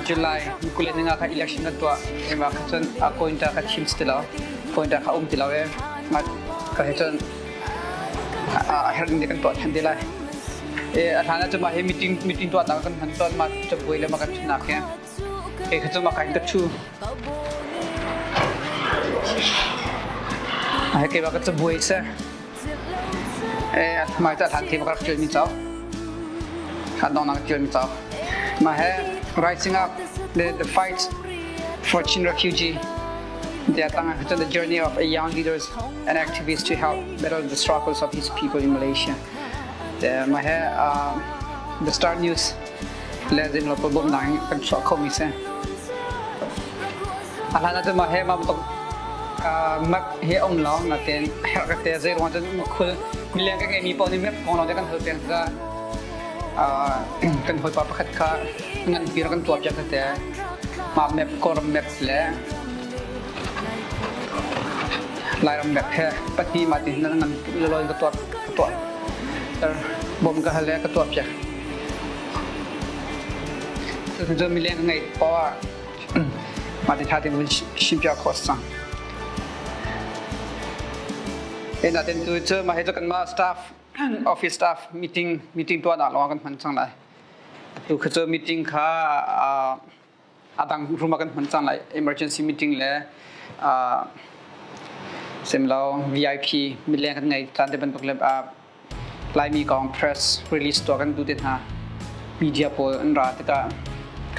July kule ninga kha election kan tuah ema kha cun a koin da kha thim ti lo koin da kha um ti lo e ma ka he cun a herh ning kan tuah than te lai A hlan ah cun mah hi meeting meeting tuahnak kan hman tawn mah cabuai le mah kan ṭhutnak hi. Kei kha cu mah ka in ka ṭhu. Hi keimah ka cabuai si. Eh, mah ca hlan thi ka rak ṭialmi cauk. Hlan dongnak ka ṭialmi cauk. Mah he Rising Up the, the Fight for Chin Refugee tiah tang ah cun the journey of a young leaders and activists to help battle the struggles of his people in Malaysia. Mah he The Star News le zeimaw pawl bawmhnak in kan chuah khomi si. A hlan ahcun mah he mah bantuk map hi a um lo natin herh ka te zei ruang cun khul mileng ka ngeimi paoh nih map kong lawng te kan hal peng tikah kan hawipa pakhat kha nganpi rak kan tuah piak te mah map Kawlram map le Lairam map he pahnih mah ti hin ngan lolaw in ka tuah ka tuah ter bom ka hal le ka tuah piak. Cuticun mileng ka ngeih poah ah mah ti tha tein vun chimpiak khawh a si cang. E natin tu cu mah hi cu kanmah staff office staff meeting meeting tuahnak lawng ah kan hman cang lai. Tu kha cu meeting kha a dang room ah kan hman cang lai emergency meeting le semlo VIP mileng kan ngei caan te bantuk le Laimi kong press release tuah kan duh te hna media pawl an ra tikah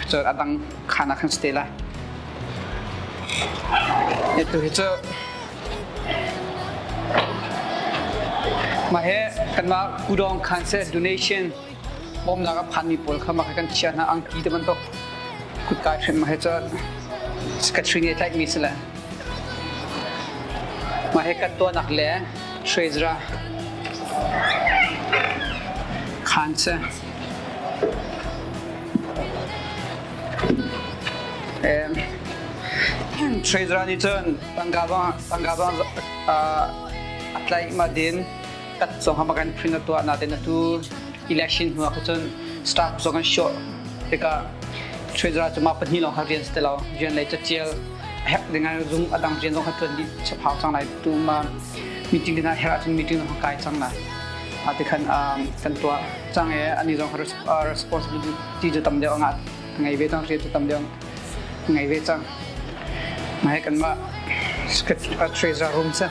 cun a dang khan ah khan si te lai tu hi cu mah he kanmah kudawng khan se donation bawmnak a phanmi pawl kha mah kan chia hna angki te bantuk kutkai hrim mah he cu secretary nih a tlaihmi si le mah he kan tuahnak le treasurer khan si treasurer nih cun tangka zong tangka zong a tlaih ma din kat zong ha kan print a tuah natin atu election hnu ah cun staff zong an short tikah treasurer cu mah pahnih lawng kha rian si ti lo rian lei catial hek ding ah zung adang rian zong kha tuan dih chapau cang lai tu ma meeting ding ah herh ahcun meeting zong kai cang lai a ti khan kan tuah cang e ani zong responsibility cu tam deuh ngah ngei ve cang rian cu tam deuh ngei ve cang Nai kanmah treasure room cu.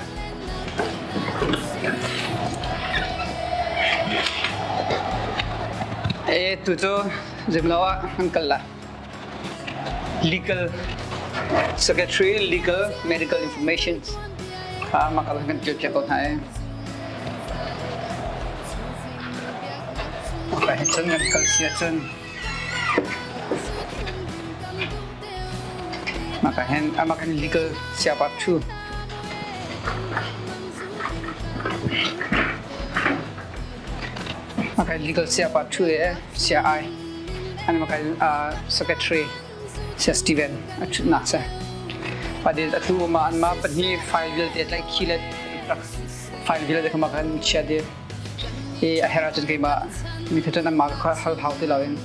E tu cu zimlo ah an kal la. Legal Secretary Legal Medical Information kha mak kan tial piak ko hna e. Okay, cun kan kal sia cun Maka hin amah kan legal siapa thu. Maka legal siapa thu e sia ai. An maka secretary sia Steven a thutnak sa. Padil atu ma an ma pahnih file vialte tlai khi le file vialte kha maka kan chia de. I a herh ahcun keimah mi kha cun anmah kha hal hau ti loin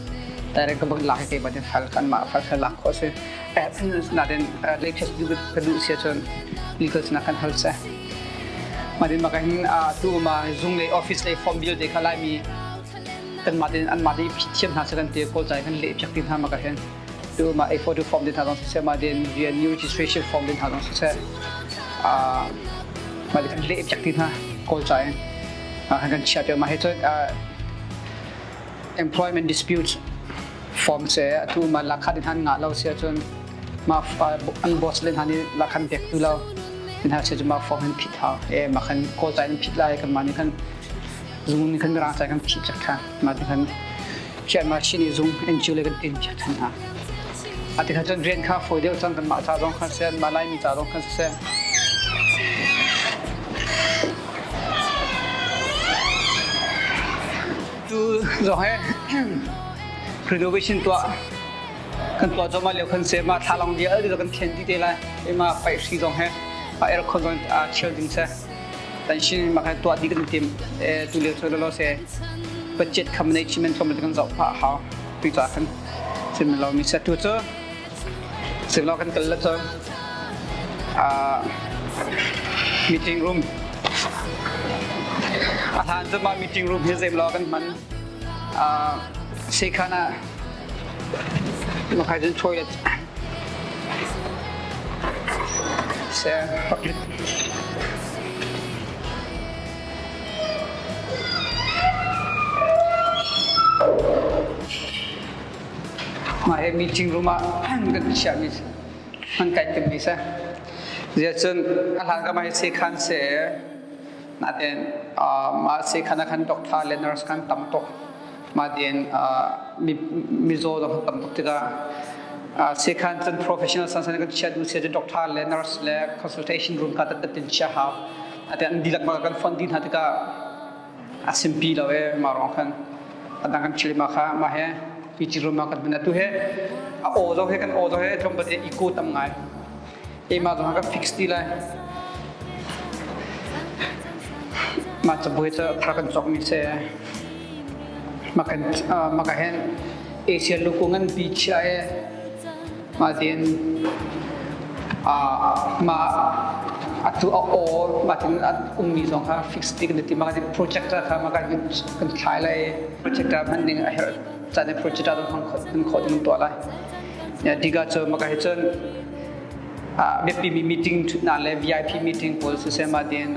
direct ka bak lak i keimah tin hal anmah fal kha lak khawh a si. Natin latest ka duh si ahcun legal sinah kan hal seh. Mah din maka hin tu ma zung lei office lei form vialte kha Laimi kanmah tein anmah te phit thiam hna seh kan ti kawl ca kan leh piak ti hna maka hin tu ma A42 form din hna zong siseh mah din rian new registration form din hna zong siseh mah kan leh piak ti hna kawl ca in kan chia piak mah hi cu employment dispute form se atu ma lakha din han ngah lo sia cun ma an boss le hna nih lakhan pek tu lo din ha se cu ma form hin phit hau e ma khan kawl ca in phit lai kan ma nih khan zung nih khan mirang ca kan phit cak than ma ti khan chian ma chin i zung NGO le kan tin piak than hna ati kha cun rian kha fawi deuh cang kan mah ca zong khan sen ma laimi ca zong khan siseh Tu zong he renovation tuah kan tuah cuahmah lio khan se ma thlalang vialte kan thlen dih te lai ma paih hri zong he ma aircon zong a chial ding se tan shin ma khan tuah dih kan tim tu lio chu lo se budget kha management tlawm kan zoh phah hau tu ca khan sim lo mi se tu cu sim lo kan kal la cu meeting room a hlan cu mah meeting room hi zeim law kan hman sekhan ah makhai cun toilet se Mah he meeting room ah kan chiahmi an kai timmi si. Ziah cun a hlan ka mah hi sekhan si nain mah sekhan ah khan doctor le nurse kan tam tuk. Mah tiin mizaw zong tam tuk tikah sekhan cun professional sansan kan chia duh sia cun doctor le nurse le consultation room kha tat in chia hau. Ate an dihlak ma kan fon dih hna tikah a simpi lo e mah ruang khan a dang kan thil ma kha mah he meeting room ah kan hman atu he a aw zong he kan aw zong he tlawmpal te echo tam ngai e mah zong kan fix ti lai mah cabuai cu thar kan cawk mi se mah kan mah ka hen Asia luku ngan pi chia e Mah tiin mah atu a aw mah tin a ummi zong kha fix ti kan ti mah kan projector kha mah kan kan thlai lai projector hman ding a herh caan i projector zong hmang hman khawh ding tuah lai. Diga cu mah ka hi cun biapi mi meeting thutnak le VIP meeting pawl siseh mah tiin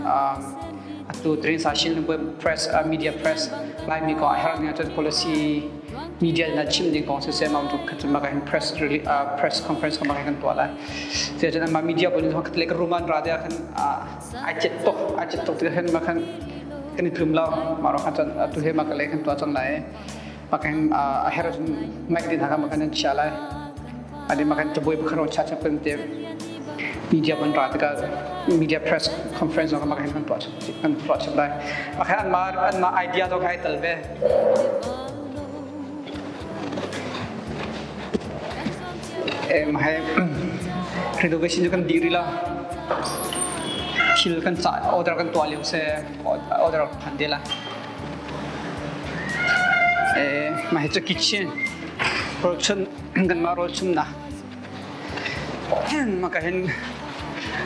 atu train sa shin press media press Laimi kong a herh ning ahcun policy media na chim ding kong siseh ma tu khat ma kan press press conference ma kan tuah lai se cun ma media pun khat le ka room an ra dia khan ai chet tok ai chet tok ti khan ma khan kan i tlum lo ma ro khan cun tu he ma ka le kan tuah cang lai ma kan a her mic din ha ma kan chia lai ani ma kan taboi kharo cha cha kan te media ban ra tikah media press conference ma kan kan tuah kan tuah chap lai ma khan an ma an ma idea zong hai tal ve Em he renovation cu kan dih rih lo. Thil kan cah order kan tuah lio si order phan te la. Eh mah hi cu kitchen rawlchum kanmah rawlchumnak mah ka hin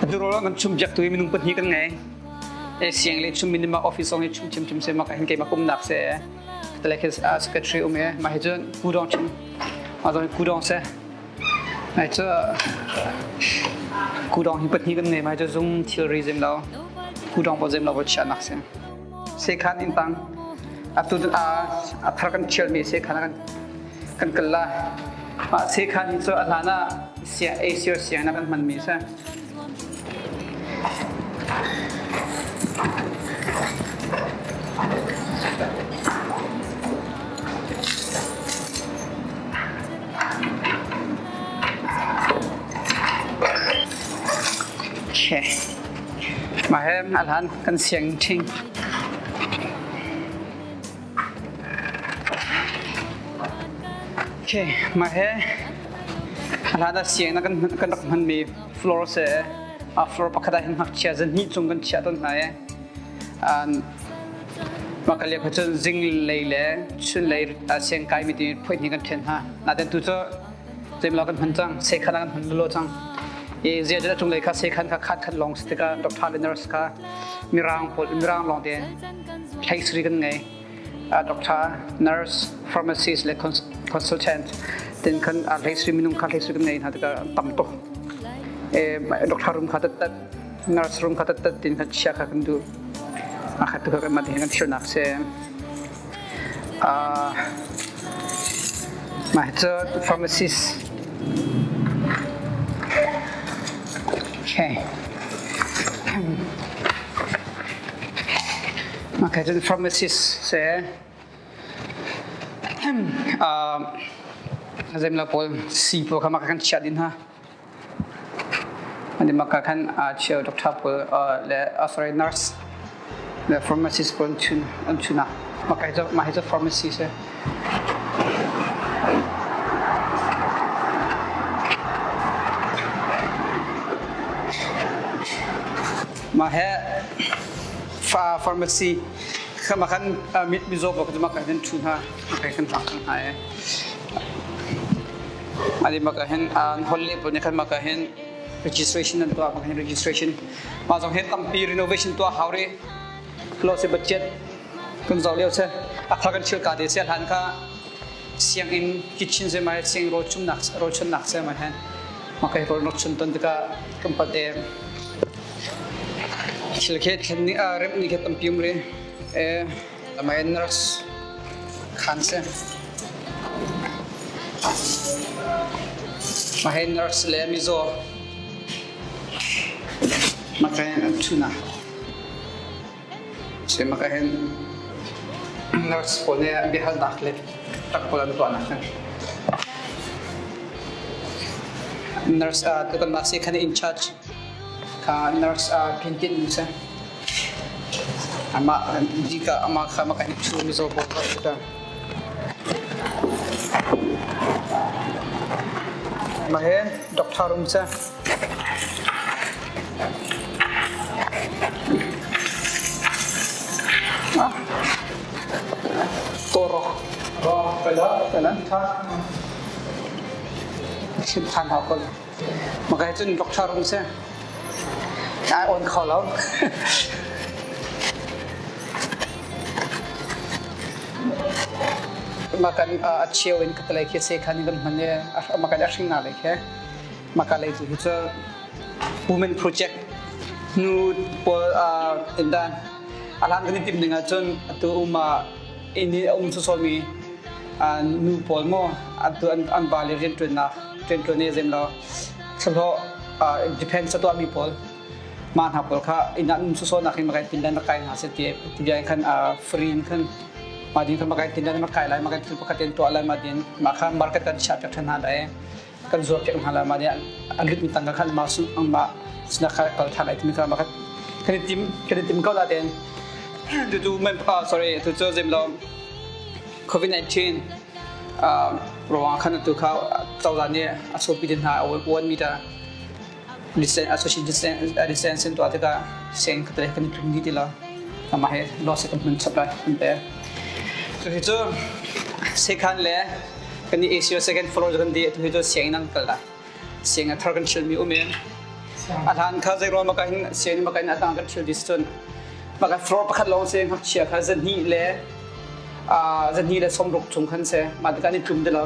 atu rawl kan chum piak tu hi minung pahnih kan ngei. Eh siang le chum minima office zong hi chum chim se mah ka hin keimah umnak se. Tale khi secretary um e mah hi cun kudong chim mah zong hi kudong se mai cu kudong hi pahnih kan ngei mai cu zung thilri zem lo kudong pawh zem lo va chiahnak si sekhan in tang atu a thar kan thial mi sekhan kan kan kal la mah sekhan hi cu a hlan ah sia Asia siang na kan hman mi si Okay. Mah he a hlan kan siang ṭhing. Okay, mah he a hlan ah siang na kan kan rak hmanmi floor se a floor pakhat ah hin ngakchia zan hnih cung kan chiah tawn hna i mah ka lio kha cun zing lei le chun lei siang kai mi ti phoih hnih kan then hna naten tu cu zeimlo kan hman cang sekhan ah kan hman lolo cang. I ziah cunglei kha sekhan kha khat khat lawng si tikah doctor le nurse kha mirang pawl mirang lawng te hlei kan ngei. Doctor, nurse, pharmacist le consultant tin khan hlei sri minung kha hlei sri kan ngei hna tikah tam tuk. Doctor room kha tat nurse room kha tat tin khan chia kha kan duh. A khat tu kha kan mah kan thirnak si. Mah cu pharmacist. Okay. Okay, cun pharmacist si. Zemla pawl sii pawl kha mah kan chiah din hna. Ani maka khan cheu doctor pawl le sorry nurse le pharmacist pawl an an chun ah maka hi cu mah hi cu pharmacy si. Mah he fa pharmacy kha mah khan mizaw pawl kha maka hin thu hna maka khan tlak hna e. Ali maka hin an hol le pawl nih khan maka hin registration an tuah maka hin registration mah zong hi tampi renovation tuah hau ri lo se budget kan zoh lio se a thar kan thil ka te se hlan kha sianginn kitchen se mai siang rawl chumnak rawl chunnak se mai hen maka hi rawl nok chun ton tikah kan pat e thil khe thlen ni a rem ni khe tampi um ri e Lamai nurse khan si. Mah hi nurse le mizaw maka hin an ṭhu na. Si maka hin nurse pawl nih biahalnak le tak pawl an tuahnak hin. Nurse uh, tukan mah si khan in charge kha nurse uh, pin tin si. Amah bik ah amah kha maka hi ṭhu mizaw pawl kha a Mah hi doctor room si. Ah. Toro. Pala. Pala. Tha. Chim than hau ko. Maka hi cun doctor room si. Ai on kho lo. Makan a cheu in ka lei khi se khan in kan hman i makan a hring na lei khi maka lei tu hi cu women project nu pawl tindan a hlan kan i tim ding ahcun atu um ah inn i a um sawsawmi nu pawl maw atu an va le rianṭuannak rianṭuan i zem lo thlahlawh defense a tuahmi pawl mah hna pawl kha inn ah um sawsawnak hin makai tindan rak kai hna seh ti bia in khan free in khan mah din khan makai tindan rak kai lai makai thil pakhat in tuah lai mah din mah kha market kan chiah piak ṭhan hna lai kan zuar piak hna lai mah nih an lutmi tangka khan mah sun mah sinak kha kal ṭhan lai timi kha mah kha kan i tim kan i tim ko la ten tutu men sorry tu cu zem lo COVID-19 ruang khan atu kha cozah nih a chuahpi te hna one meter social distancing tuah tikah seng khat kan i tlung dih ti lo amah he loss kan hman chap lai kan pe tu hi cu sekhan le kan i Asia second floor kan di tu hi cu sianginn an kal la siang a thar kan thil mi um in a hlan kha zei ruang maka hin sianginn maka in atang kan thil dis cun maka floor pakhat lawng se ngakchia kha zahnih le zahnih le sawmruk chung khan se mah tikah an i tlum ti lo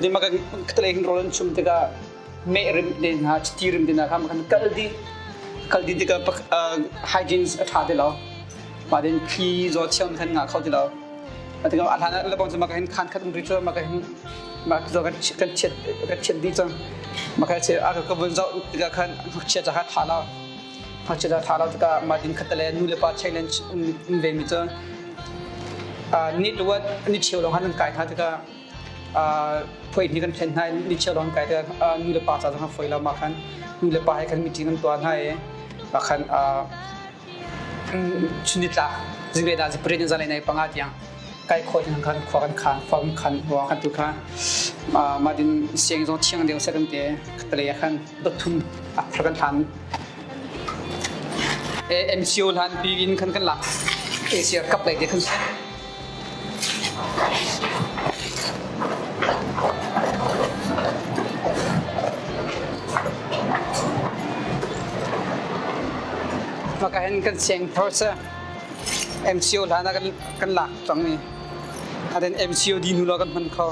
ni maka khatalei hin rawl an chum tikah meh rim te hna chiti rim te hna kha khan kal dih kal dih tikah hygiene a ṭha ti lo mah din thli zaw thiam khan ngah kho ti lo tikah a hlan ah lebang cu maka hin khan khat um ri cu maka hin mah zaw kan kan chiat kan chiat dih cang maka che a ka vun zoh tikah khan ngakchia ca kha ṭha lo ngakchia ca ṭha lo tikah mah din khat le nu le pa challenge um ve mi cu ni tuat ni cheu lawng han an kai hna tikah phuai hni kan ṭhen hna i ni cheu lawng kai tikah nu le pa ca zong foi lo mah khan nu le pa he khan meeting an tuah hna i mah khan chunnitlak zinglei dah pariat in zanlei nai panga tiang kai khawh ding khan khua kan khan khua kan khan ruang kan tu kha mah din siang zong thiang deuh seh kan te khatalei ah khan dot thum a thar kan hlan MCO hlan pi in khan kan lak Asia Cup lei te khan Maka hin kan siang thar se MCO hlan ah kan lak cangmi. Aden MCO di hnu lo kan hman kho.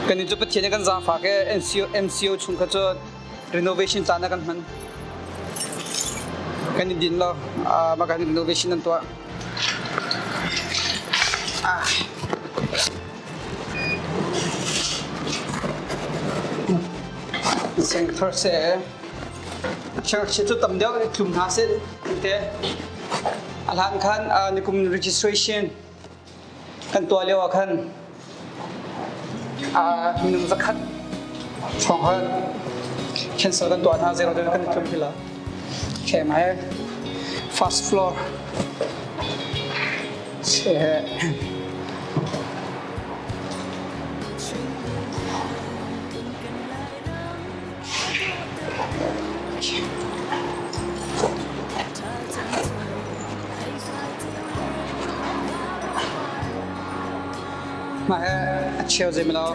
Kan cu Pathian kan zaangfak e MCO MCO chung kha cu renovation caan ah kan hman. Kan i din lo. Maka hin renovation an tuah. Ah. Siang thar se Church cu tam deuh tlum hna seh te. A hlan khan nikum registration kan tuah lio ah khan minung zakhat hrawng khan cancel kan tuah hna zero kan i tlum ti lo. Okay, mai first floor. Mah he a cheu zeimalo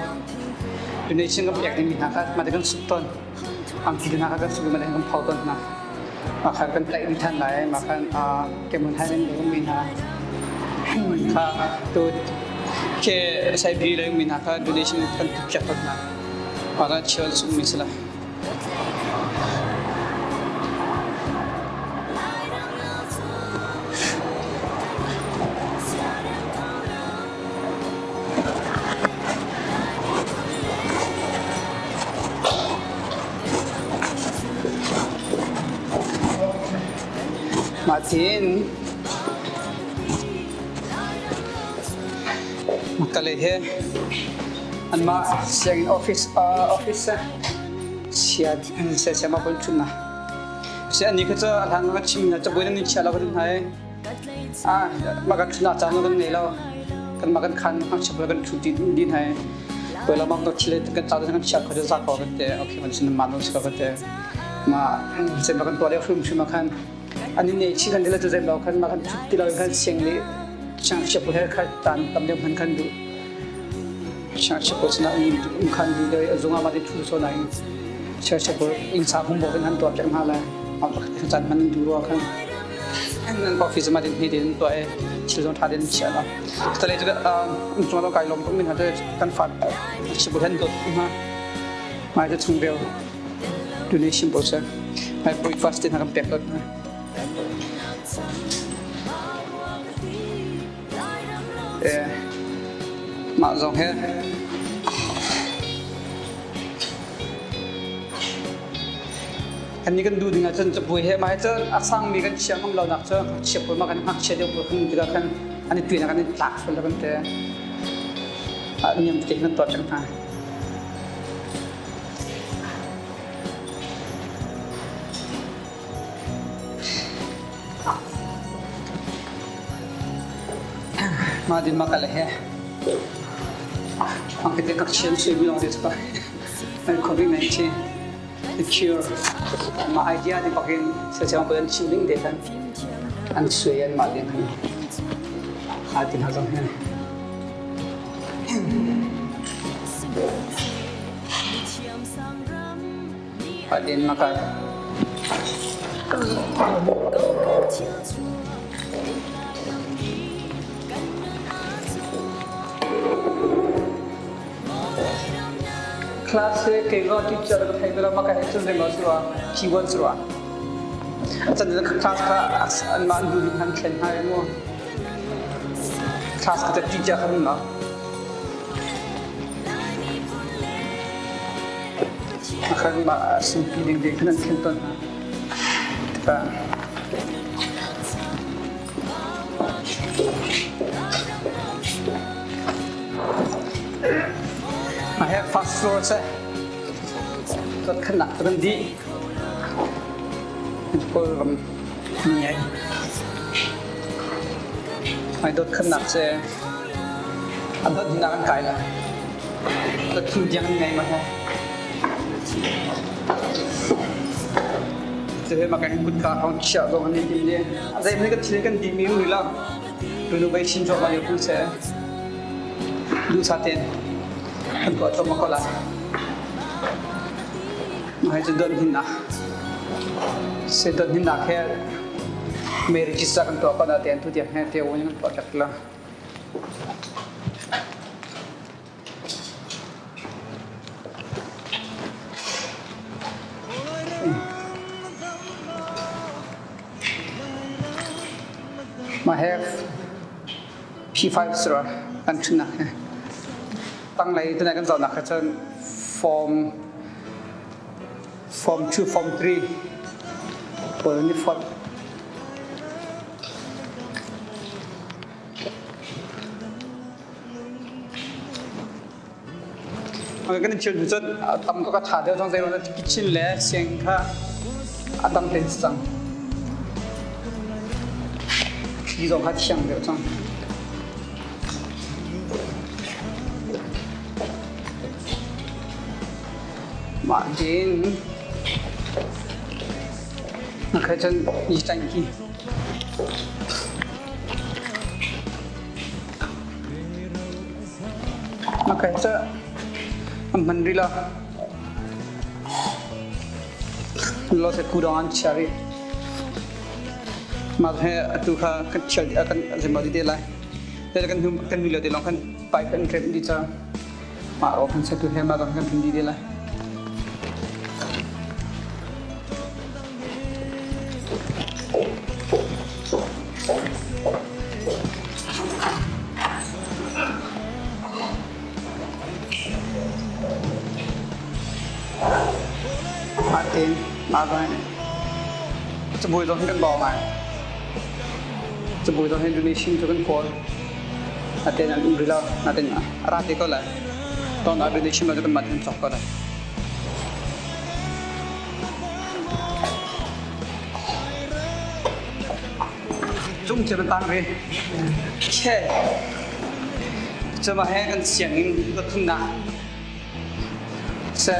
donation kan pek dingmi hna kha mah kan suk tawn. Angki hna kha kan suk i mah kan phau tawn hna. Mah kha kan tlaih dih than lai. Mah khan Kemun Highland ummi hna kha tu ke SIB le ummi hna kha donation kan piak tawn hna. Mah kha cheu an sukmi si lai. Mah tin Makale he anmah sianginn office office sia siama pawl ṭhut na. Si ani kha cu a hlan ka chim na cabuai nan chia lo kan hna i ah mah kan ṭhutnak caan kan ngei lo. Kan mah kan khan ngakchia pawl kan ṭhu ti din hai. Poi lamang to thil kan ca kan chia kho za ko kan te okay man sin man si ko kan te. Ma sem kan tuah le hrim hrim khan ani nei chi kan dila chu zem lo khan ma kan ṭhut ti lo khan siang le siang chia pawl he kha tan tam deuh hman khan duh. Siangchia pawl sinah um khan duh deuh i a zung ah mah ti thu so nain siangchia pawl innsa hung bawk in an tuah piak hna lai. Caan hman an duh rua khan nan office ma din hme din tuah i thil zong tha din chia lo. Tale cu um cung ah kai lawm tuk min ha kan fa chibu hen dot hna. Mai te chung bel donation pawl se mai breakfast tin ha kan pek lot hna. Mah zong hi kan nih kan duh ding ahcun cabuai he mah hi cu a sangmi kan chia ngam lonak cu ngakchia pawl mah kan ngakchia deuh pawl kan tikah khan an i tuinak an i tlak sual lo kan ti. Niam tete kan tuah cang hna. Mah din ma kal he. Ang kete ngakchia sui mi long te pa. COVID-19 the cure ma idea di bakin sa siang ko an chim ding te khan an sui an mah ding khan a tin ha zong he. Adin makan. Class he kei lo teacher ka thei bela maka he chun reng surwa P1 surwa. Chan class kha an ma an du han thlen hai mu. Class ka teacher kha na. Mah sungpi dingding khan an thlen tawn hna. Tikah mah hi first floor a si. Dot khatnak cu kan dih. Kawlram ngei. Hmai dot khatnak cu a dot hinak an kai lai. Dot thum tiang an ngei mah hi. Cuhe maka hin kutka hong chiah zong an i tim dih. A zeihmanh kan thil kan dihmi um rih lo. Renovation cuahmah lio kong si. Duhsah tein kan tuah cuahmah ko lai. Mah hi cu don hinnak. Si don hinnak he. May register kan tuah ko na te tu tiang he te won kan tuah tak la. Ma he P5 sura kan ṭhutnak he tanglei tunai kan zohnak he cun form form 2 form 3 pawl an i fonh. Kan in thil hnu cun tam tuk a ṭha deuh cang zei kitchen le sianginn kha a tam te cang. Thli zong kha thiang deuh cang. Mah din na kha cun ni tanki. Okay, so an hman rih lo. Lo se kudong an chia rih. Mah he atu kha kan chial kan zimlo di te lai. Te kan hnu kan hnu lo te long kan pipe kan rem di cha. Mah ro kan se tu he ma kan kan di te lai. Mah tein mah zong cabuai zong hin kan bawm ai. Cabuai zong hin donation cu kan kawl. Natein an um rih lo. Natein a ra te ko lai. Ton ah donation lo cu kanmah tein kan cawk ko lai. Cung cu na tang rih. Okay. Cuma he kan sianginn pathumnak se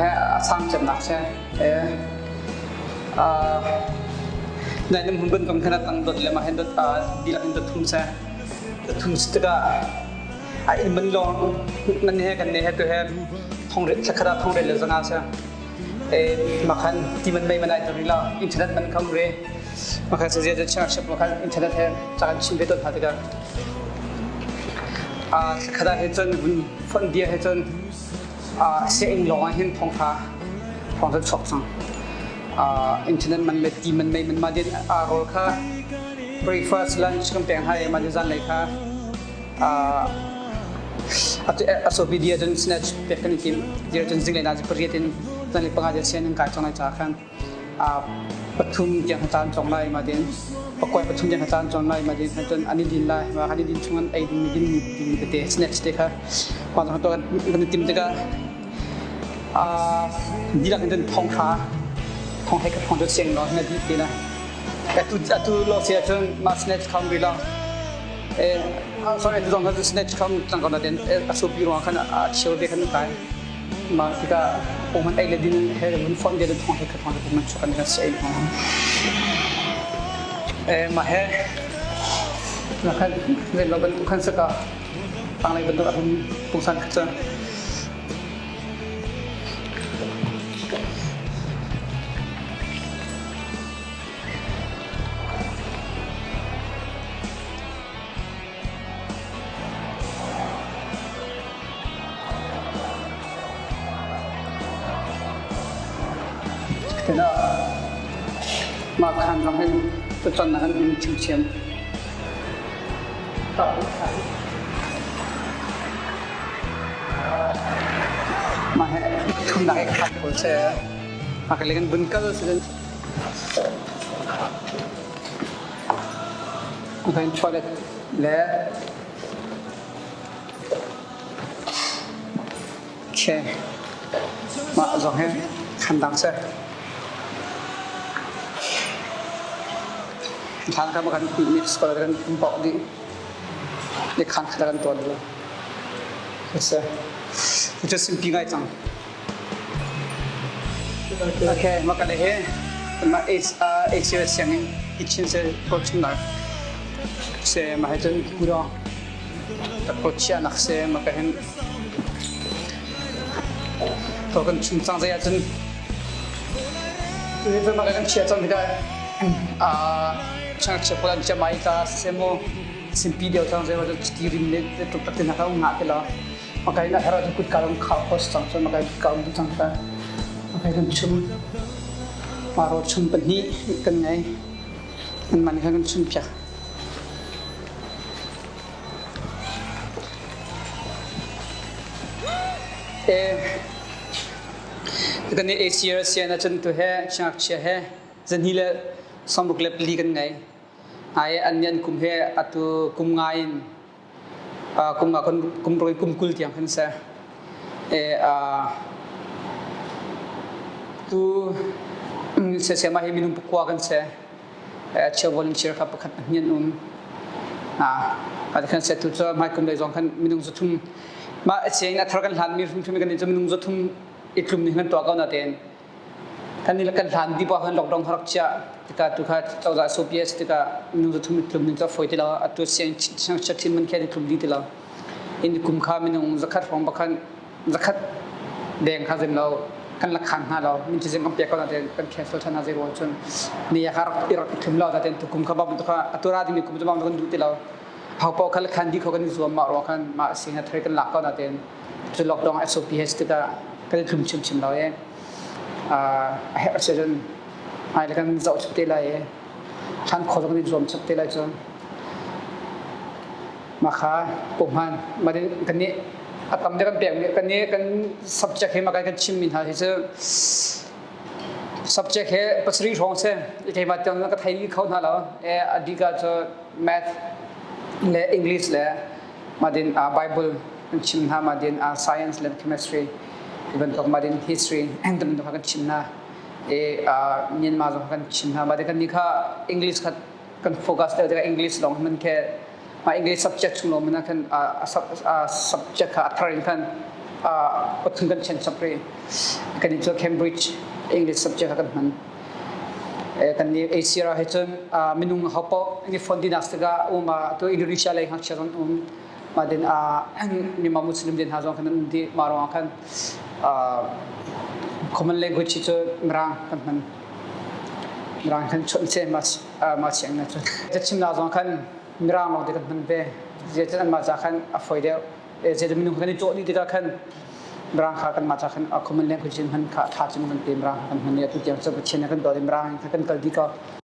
he a sang cemnak se eh nai nam hun ban kam khana tang dot le ma hen dot dilak in dot thum se dot thum si tikah a inn man lawng nan he kan ne he tu he thong ret thla khara thong ret le zanga se makhan ti man mei man ai tori la internet man kham re makhan se zia chang shap makhan internet he chakan chim ve ton ha tikah a khada he chon vun phone dia he chon a se ing long hin thong tha thong tha chok chang internet man le ti man mei man ma din a rol kha breakfast lunch kan peng hai ma zan lei kha a sopi dia cun snatch pek kan i tim dir cun zinglei na pariat in zan panga dia sian in kai chong lai cha khan pathum tiang caan chong lai ma din pakoi pathum tiang caan chong lai ma din khan cun ani din lai ma khan din chung an ei ding din ding tete snatch te kha ma to kan tim tikah dilak in cun thong kha thong he ka thong cu siang lo na di te na atu atu lo sia cun ma snatch kham ri lo Eh, sorry, tu zong kha snatch kham cang ko natin a supi ruang khan a cheu ve khan kai. Ma tikah pung ei le din he mun phone de thong he thong he man chukan kan sei. Eh ma he na khan ven lo ban khan saka tanglei bantuk ahun pungsan kha Mah khaan zong hin tuchan ah kan um ṭhiamṭhiam. Mah hi thumnak i khaan pawl si. Mah ka le kan vun kal si Then toilet le okay. Mah zong hi khan dang seh. Thlan kha kan mix ko kan pok dih. Le khan kha kan tuan lo. Se. Cu simpi ngai cang. Okay, makale he ma HCS sianginn kitchen se coaching se ma he cun kuro coach chiahnak se ma ka hin to kan chung cang zai ahcun tu hi ma kan chia cang tikah Changchia pawl an ciamai ka siseh maw simpi deuh cang zei chiti rim le tuk tak te hna kha um ngah ti lo. Makai na herh ahcun kutka zong khar kho si cang cun makai kutka um dih cang ta. Makai kan chum maro chum pahnih kan ngei. Anmah nih khan kan chum piak. Kan nih Asia sian ahcun tu he siangngakchia he zahnih le sawmruk le pali kan ngei. Ai an nih an kum he atu kum nga in kum nga kum ruk in kum 20 tiang kan si. Tu sesema hi minung pakua kan si. Cheu volunteer kha pakhat pahnih an um. Khan se tu cu hmai kum lei zong khan minung 300 mah sianginn a thar kan hlan mi hrimhrim kan cu minung 300 i tlum nih kan tuah ko na tein kan ni kan hlan di pa khan lockdown rak chia tika tu kha cozah SOPS tika minung 300 i tlum ning cu foi ti lo atu siang siang thin man khe i tlum di ti lo in kum kha minung 100 hrawng bakhan 100 deng kha zem lo kan la khan hna lo min cu zem kan pek ko na tein kan cancel than hna zei ruang cun ni kha rak i rak i thum lo ta tein tu kum kha bang tu kha atu ra ding mi kum cu bang kan duh ti lo ho paoh kha khan di kho kan i zuam mah ruang khan mah si na thar kan lak ko na tein cu lockdown SOP he tikah kan i thlum chimchim lo e a herh si cun ai le kan zoh chap te lai e than kho kan i zuam chap te lai cun mah kha pumhan mah kan nih a tam deuh kan pek mi kan nih kan subject he mah kan chim mi hna hi cu subject he pasarih hrawng si keimah tiang ka thei kho hna lo e a bik ah cu math le English le mah din Bible kan chim hna mah din science le chemistry bantuk mah din history bantuk kan chim hna e Myanmar zong kan chim hna mah din kan nih kha English kha kan focus deuh tikah English lawng hman khi mah English subject chung lawng man khan a subject kha a thar in khan pathum kan chen chap rih kan i cu Cambridge English subject kha kan hman kan nih ACR he cun minung ho paoh ni phone dinak tikah um tu Indonesia lei ngakchia zong um mah din Myanmar Muslim din hna zong khan an di mah ruangah khan common language cu Mirang kan hman Mirang kan chawnh che mah mah siang na cun cachimnak zong khan Mirang lawng te kan hman ve zeicah anmah ca khan a fawi deuh zeidah minung kan i cawh dih tikah khan Mirang kha kanmah ca khan a common language in hman kha tha cim kan pe Mirang kan hman i atu tiang cu Pathian kan dawt i Mirang kha kan kal dih ko.